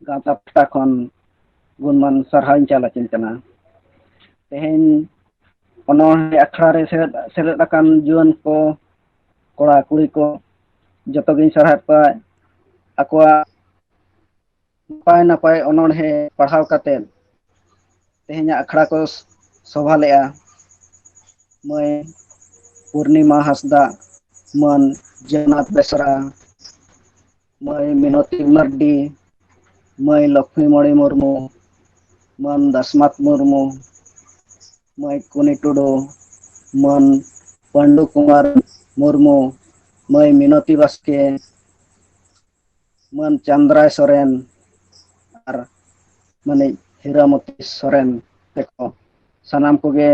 ᱜᱟᱶᱛᱟ ᱯᱟᱥᱴᱟ ᱠᱷᱚᱱ ᱜᱩᱱᱢᱟᱱ ᱥᱟᱨᱦᱟᱣᱤᱧ ᱪᱟᱞ ᱟᱹᱠᱤᱱ ᱠᱟᱱᱟ᱾ ᱛᱮᱦᱮᱧ ᱚᱱᱚᱬᱦᱮ ᱟᱠᱷᱲᱟ ᱨᱮ ᱥᱮᱞᱮᱫ, ᱥᱮᱞᱮᱫ ᱟᱠᱟᱱ ᱡᱩᱣᱟᱹᱱ ᱠᱚ, ᱠᱚᱲᱟ ᱠᱩᱲᱤ ᱠᱚ, ᱡᱚᱛᱚ ᱜᱤᱧ ᱥᱟᱨᱦᱟᱣᱮᱫ ᱠᱚᱣᱟ ᱟᱠᱚᱣᱟᱜ ᱱᱟᱯᱟᱭ ᱱᱟᱯᱟᱭ ᱚᱱᱚᱬᱦᱮ ᱯᱟᱲᱦᱟᱣ ᱠᱟᱛᱮᱫ ᱛᱮᱦᱮᱧᱟᱜ ᱟᱠᱷᱲᱟ ᱠᱚ ᱥᱚᱵᱷᱟ ᱞᱮᱫᱼᱟ᱾ ᱢᱟᱹᱭ ᱯᱩᱨᱱᱤᱢᱟ ᱦᱟᱸᱥᱫᱟ, ᱢᱟᱹᱱ ᱡᱚᱜᱚᱱᱱᱟᱛᱷ ᱵᱮᱥᱨᱟ, ᱢᱟᱹᱭ ᱢᱤᱱᱚᱛᱤ ᱢᱟᱨᱰᱤ, ᱢᱟᱹᱭ ᱞᱚᱠᱷᱢᱤ ᱢᱚᱬᱤ ᱢᱩᱨᱢᱩ, ᱢᱟᱹᱱ ᱫᱟᱥᱢᱟᱛ ᱢᱩᱨᱢᱩ, ᱢᱟᱹᱭ ᱠᱩᱱᱤ ᱴᱩᱰᱩ, ᱢᱟᱹᱱ ᱯᱟᱱᱰᱩ ᱠᱩᱢᱟᱨ ᱢᱩᱨᱢᱩ, ᱢᱟᱹᱭ ᱢᱤᱱᱚᱛᱤ ᱵᱟᱥᱠᱮ, ᱢᱟᱹᱱ ᱪᱟᱸᱫᱽᱨᱟᱭ ᱥᱚᱨᱮᱱ ᱟᱨ ᱢᱟᱹᱱᱤᱡ ᱦᱤᱨᱟᱢᱚᱛᱤ ᱥᱚᱨᱮᱱ ᱛᱮᱠᱚ, ᱥᱟᱱᱟᱢ ᱠᱚᱜᱮ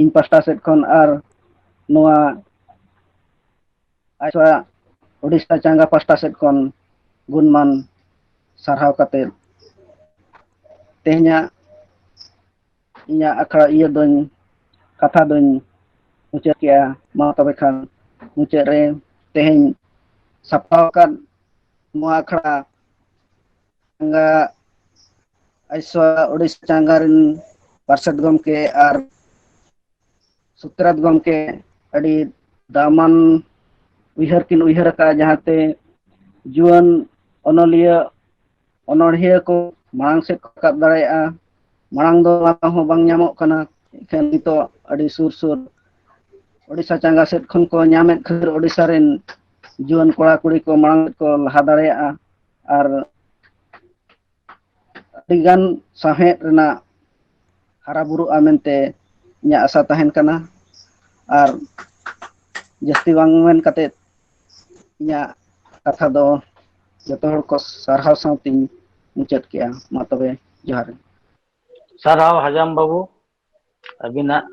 ᱤᱧ ᱯᱟᱥᱴᱟ ᱥᱮᱫ ᱠᱷᱚᱱ ᱟᱨ ᱱᱚᱣᱟ ᱟᱭᱥᱟ ᱳᱰᱤᱥᱟ ᱪᱟᱸᱜᱟ ᱯᱟᱥᱴᱟ ᱥᱮᱫ ᱠᱷᱚᱱ ᱜᱩᱱᱢᱟᱱ ᱥᱟᱨᱦᱟᱣ ᱠᱟᱛᱮ ᱛᱮᱦᱮᱧᱟᱜ ᱤᱧᱟᱹᱜ ᱟᱠᱷᱲᱟ ᱤᱭᱟᱹ ᱫᱚᱧ ᱠᱟᱛᱷᱟ ᱫᱚᱧ ᱢᱩᱪᱟᱹᱫ ᱠᱮᱜᱼᱟ᱾ ᱢᱟ ᱛᱚᱵᱮ ᱠᱷᱟᱱ ᱢᱩᱪᱟᱹᱫ ᱨᱮ ᱛᱮᱦᱮᱧ ᱥᱟᱯᱲᱟᱣ ᱟᱠᱟᱫ ᱱᱚᱣᱟ ᱟᱠᱷᱲᱟ ᱪᱟᱸᱜᱟ ᱟᱭᱥᱟ ᱳᱰᱤᱥᱟ ᱪᱟᱸᱜᱟ ᱨᱮᱱ ᱯᱟᱨᱥᱮᱛ ᱜᱚᱢᱠᱮ ᱟᱨ ᱥᱩᱛᱨᱟᱛ ᱜᱚᱢᱠᱮ ᱟᱹᱰᱤ ᱫᱟᱢᱟᱱ ᱩᱭᱦᱟᱹᱨ ᱠᱤᱱ ᱩᱭᱦᱟᱹᱨ ᱟᱠᱟᱫᱼᱟ, ᱡᱟᱦᱟᱸᱛᱮ ᱡᱩᱣᱟᱹᱱ ᱚᱱᱚᱞᱤᱭᱟᱹ ᱚᱱᱚᱬᱦᱤᱭᱟᱹ ᱠᱚ ᱢᱟᱲᱟᱝ ᱥᱮᱫ ᱠᱚ ᱨᱟᱠᱟᱵ ᱫᱟᱲᱮᱭᱟᱜᱼᱟ᱾ ᱢᱟᱲᱟᱝ ᱫᱚ ᱚᱱᱟ ᱦᱚᱸ ᱵᱟᱝ ᱧᱟᱢᱚᱜ ᱠᱟᱱᱟ, ᱮᱱᱠᱷᱟᱱ ᱱᱤᱛᱚᱜ ᱟᱹᱰᱤ ᱥᱩᱨ ᱥᱩᱨ ᱳᱰᱤᱥᱟ ᱪᱟᱸᱜᱟ ᱥᱮᱫ ᱠᱷᱚᱱ ᱠᱚ ᱧᱟᱢᱮᱫ ᱠᱷᱟᱹᱛᱤᱨ ᱳᱰᱤᱥᱟ ᱨᱮᱱ ᱡᱩᱣᱟᱹᱱ ᱠᱚᱲᱟ ᱠᱩᱲᱤ ᱠᱚ ᱢᱟᱲᱟᱝ ᱥᱮᱫ ᱠᱚ ᱞᱟᱦᱟ ᱫᱟᱲᱮᱭᱟᱜᱼᱟ ᱟᱨ ᱟᱹᱰᱤᱜᱟᱱ ᱥᱟᱶᱦᱮᱫ ᱨᱮᱱᱟᱜ ᱦᱟᱨᱟ ᱵᱩᱨᱩᱜᱼᱟ ᱢᱮᱱᱛᱮ ᱤᱧᱟᱹᱜ ᱟᱥᱟ ᱛᱟᱦᱮᱱ ᱠᱟᱱᱟ᱾ ᱟᱨ ᱡᱟᱹᱥᱛᱤ ᱵᱟᱝ ᱢᱮᱱ ᱠᱟᱛᱮ ᱤᱧᱟᱹᱜ ᱠᱟᱛᱷᱟ ᱫᱚ ᱡᱚᱛᱚ ᱦᱚᱲ ᱠᱚ ᱥᱟᱨᱦᱟᱣ ᱥᱟᱶᱛᱮᱧ ᱢᱩᱪᱟᱹᱫ ᱠᱮᱜᱼᱟ᱾ ᱢᱟ ᱛᱚᱵᱮ, ᱡᱚᱦᱟᱨ᱾ ᱥᱟᱨᱦᱟᱣ ᱦᱟᱡᱟᱢ ᱵᱟᱹᱵᱩ, ᱟᱹᱵᱤᱱᱟᱜ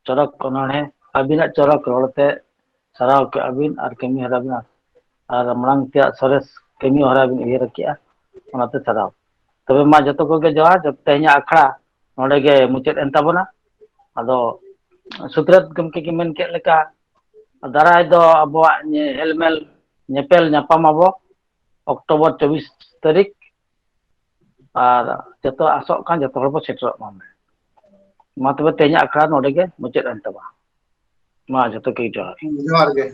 ᱪᱚᱨᱚᱠ ᱚᱱᱚᱬᱦᱮ, ᱟᱹᱵᱤᱱᱟᱜ ᱪᱚᱨᱚᱠ ᱨᱚᱲ ᱛᱮ ᱥᱟᱨᱦᱟᱣ ᱠᱮᱜᱼᱟ ᱵᱤᱱ ᱟᱨ ᱠᱟᱹᱢᱤ ᱦᱚᱨᱟ ᱵᱤᱱ ᱟᱨ ᱢᱟᱲᱟᱝ ᱛᱮᱭᱟᱜ ᱥᱚᱨᱮᱥ ᱠᱟᱹᱢᱤ ᱦᱚᱨᱟ ᱵᱤᱱ ᱩᱭᱦᱟᱹᱨ ᱠᱮᱜᱼᱟ, ᱚᱱᱟᱛᱮ ᱥᱟᱨᱦᱟᱣ᱾ ᱛᱚᱵᱮ ᱢᱟ ᱡᱚᱛᱚ ᱠᱚᱜᱮ ᱡᱚᱦᱟᱨ, ᱛᱮᱦᱮᱧᱟᱜ ᱟᱠᱷᱲᱟ ᱱᱚᱰᱮ ᱜᱮ ᱢᱩᱪᱟᱹᱫ ᱮᱱ ᱛᱟᱵᱚᱱᱟ᱾ ᱟᱫᱚ ᱥᱩᱛᱨᱮᱛ ᱜᱚᱢᱠᱮ ᱜᱮ ᱢᱮᱱ ᱠᱮᱫ ᱞᱮᱠᱟ, ᱫᱟᱨᱟᱭ ᱫᱚ ᱟᱵᱚᱣᱟᱜ ᱧᱮ-, ᱦᱮᱞᱢᱮᱞ ᱧᱮᱯᱮᱞ ᱧᱟᱯᱟᱢ ᱟᱵᱚ ᱚᱠᱴᱳᱵᱚᱨ ᱪᱚᱵᱵᱤᱥ ᱛᱟᱹᱨᱤᱠᱷ᱾ ᱟᱨ ᱡᱚᱛᱚ ᱟᱥᱚᱜ ᱠᱟᱱ ᱡᱚᱛᱚ ᱦᱚᱲ ᱵᱚ ᱥᱮᱴᱮᱨᱚᱜ ᱢᱟ᱾ ᱢᱟ ᱛᱚᱵᱮ ᱛᱮᱦᱮᱧᱟᱜ ᱟᱠᱷᱲᱟ ᱱᱚᱰᱮ ᱜᱮ ᱢᱩᱪᱟᱹᱫ ᱮᱱ ᱛᱟᱵᱚᱱᱟ᱾ ᱢᱟ ᱡᱚᱛᱚ ᱜᱮ ᱡᱚᱦᱟᱨ᱾ ᱡᱚᱦᱟᱨ ᱜᱮ᱾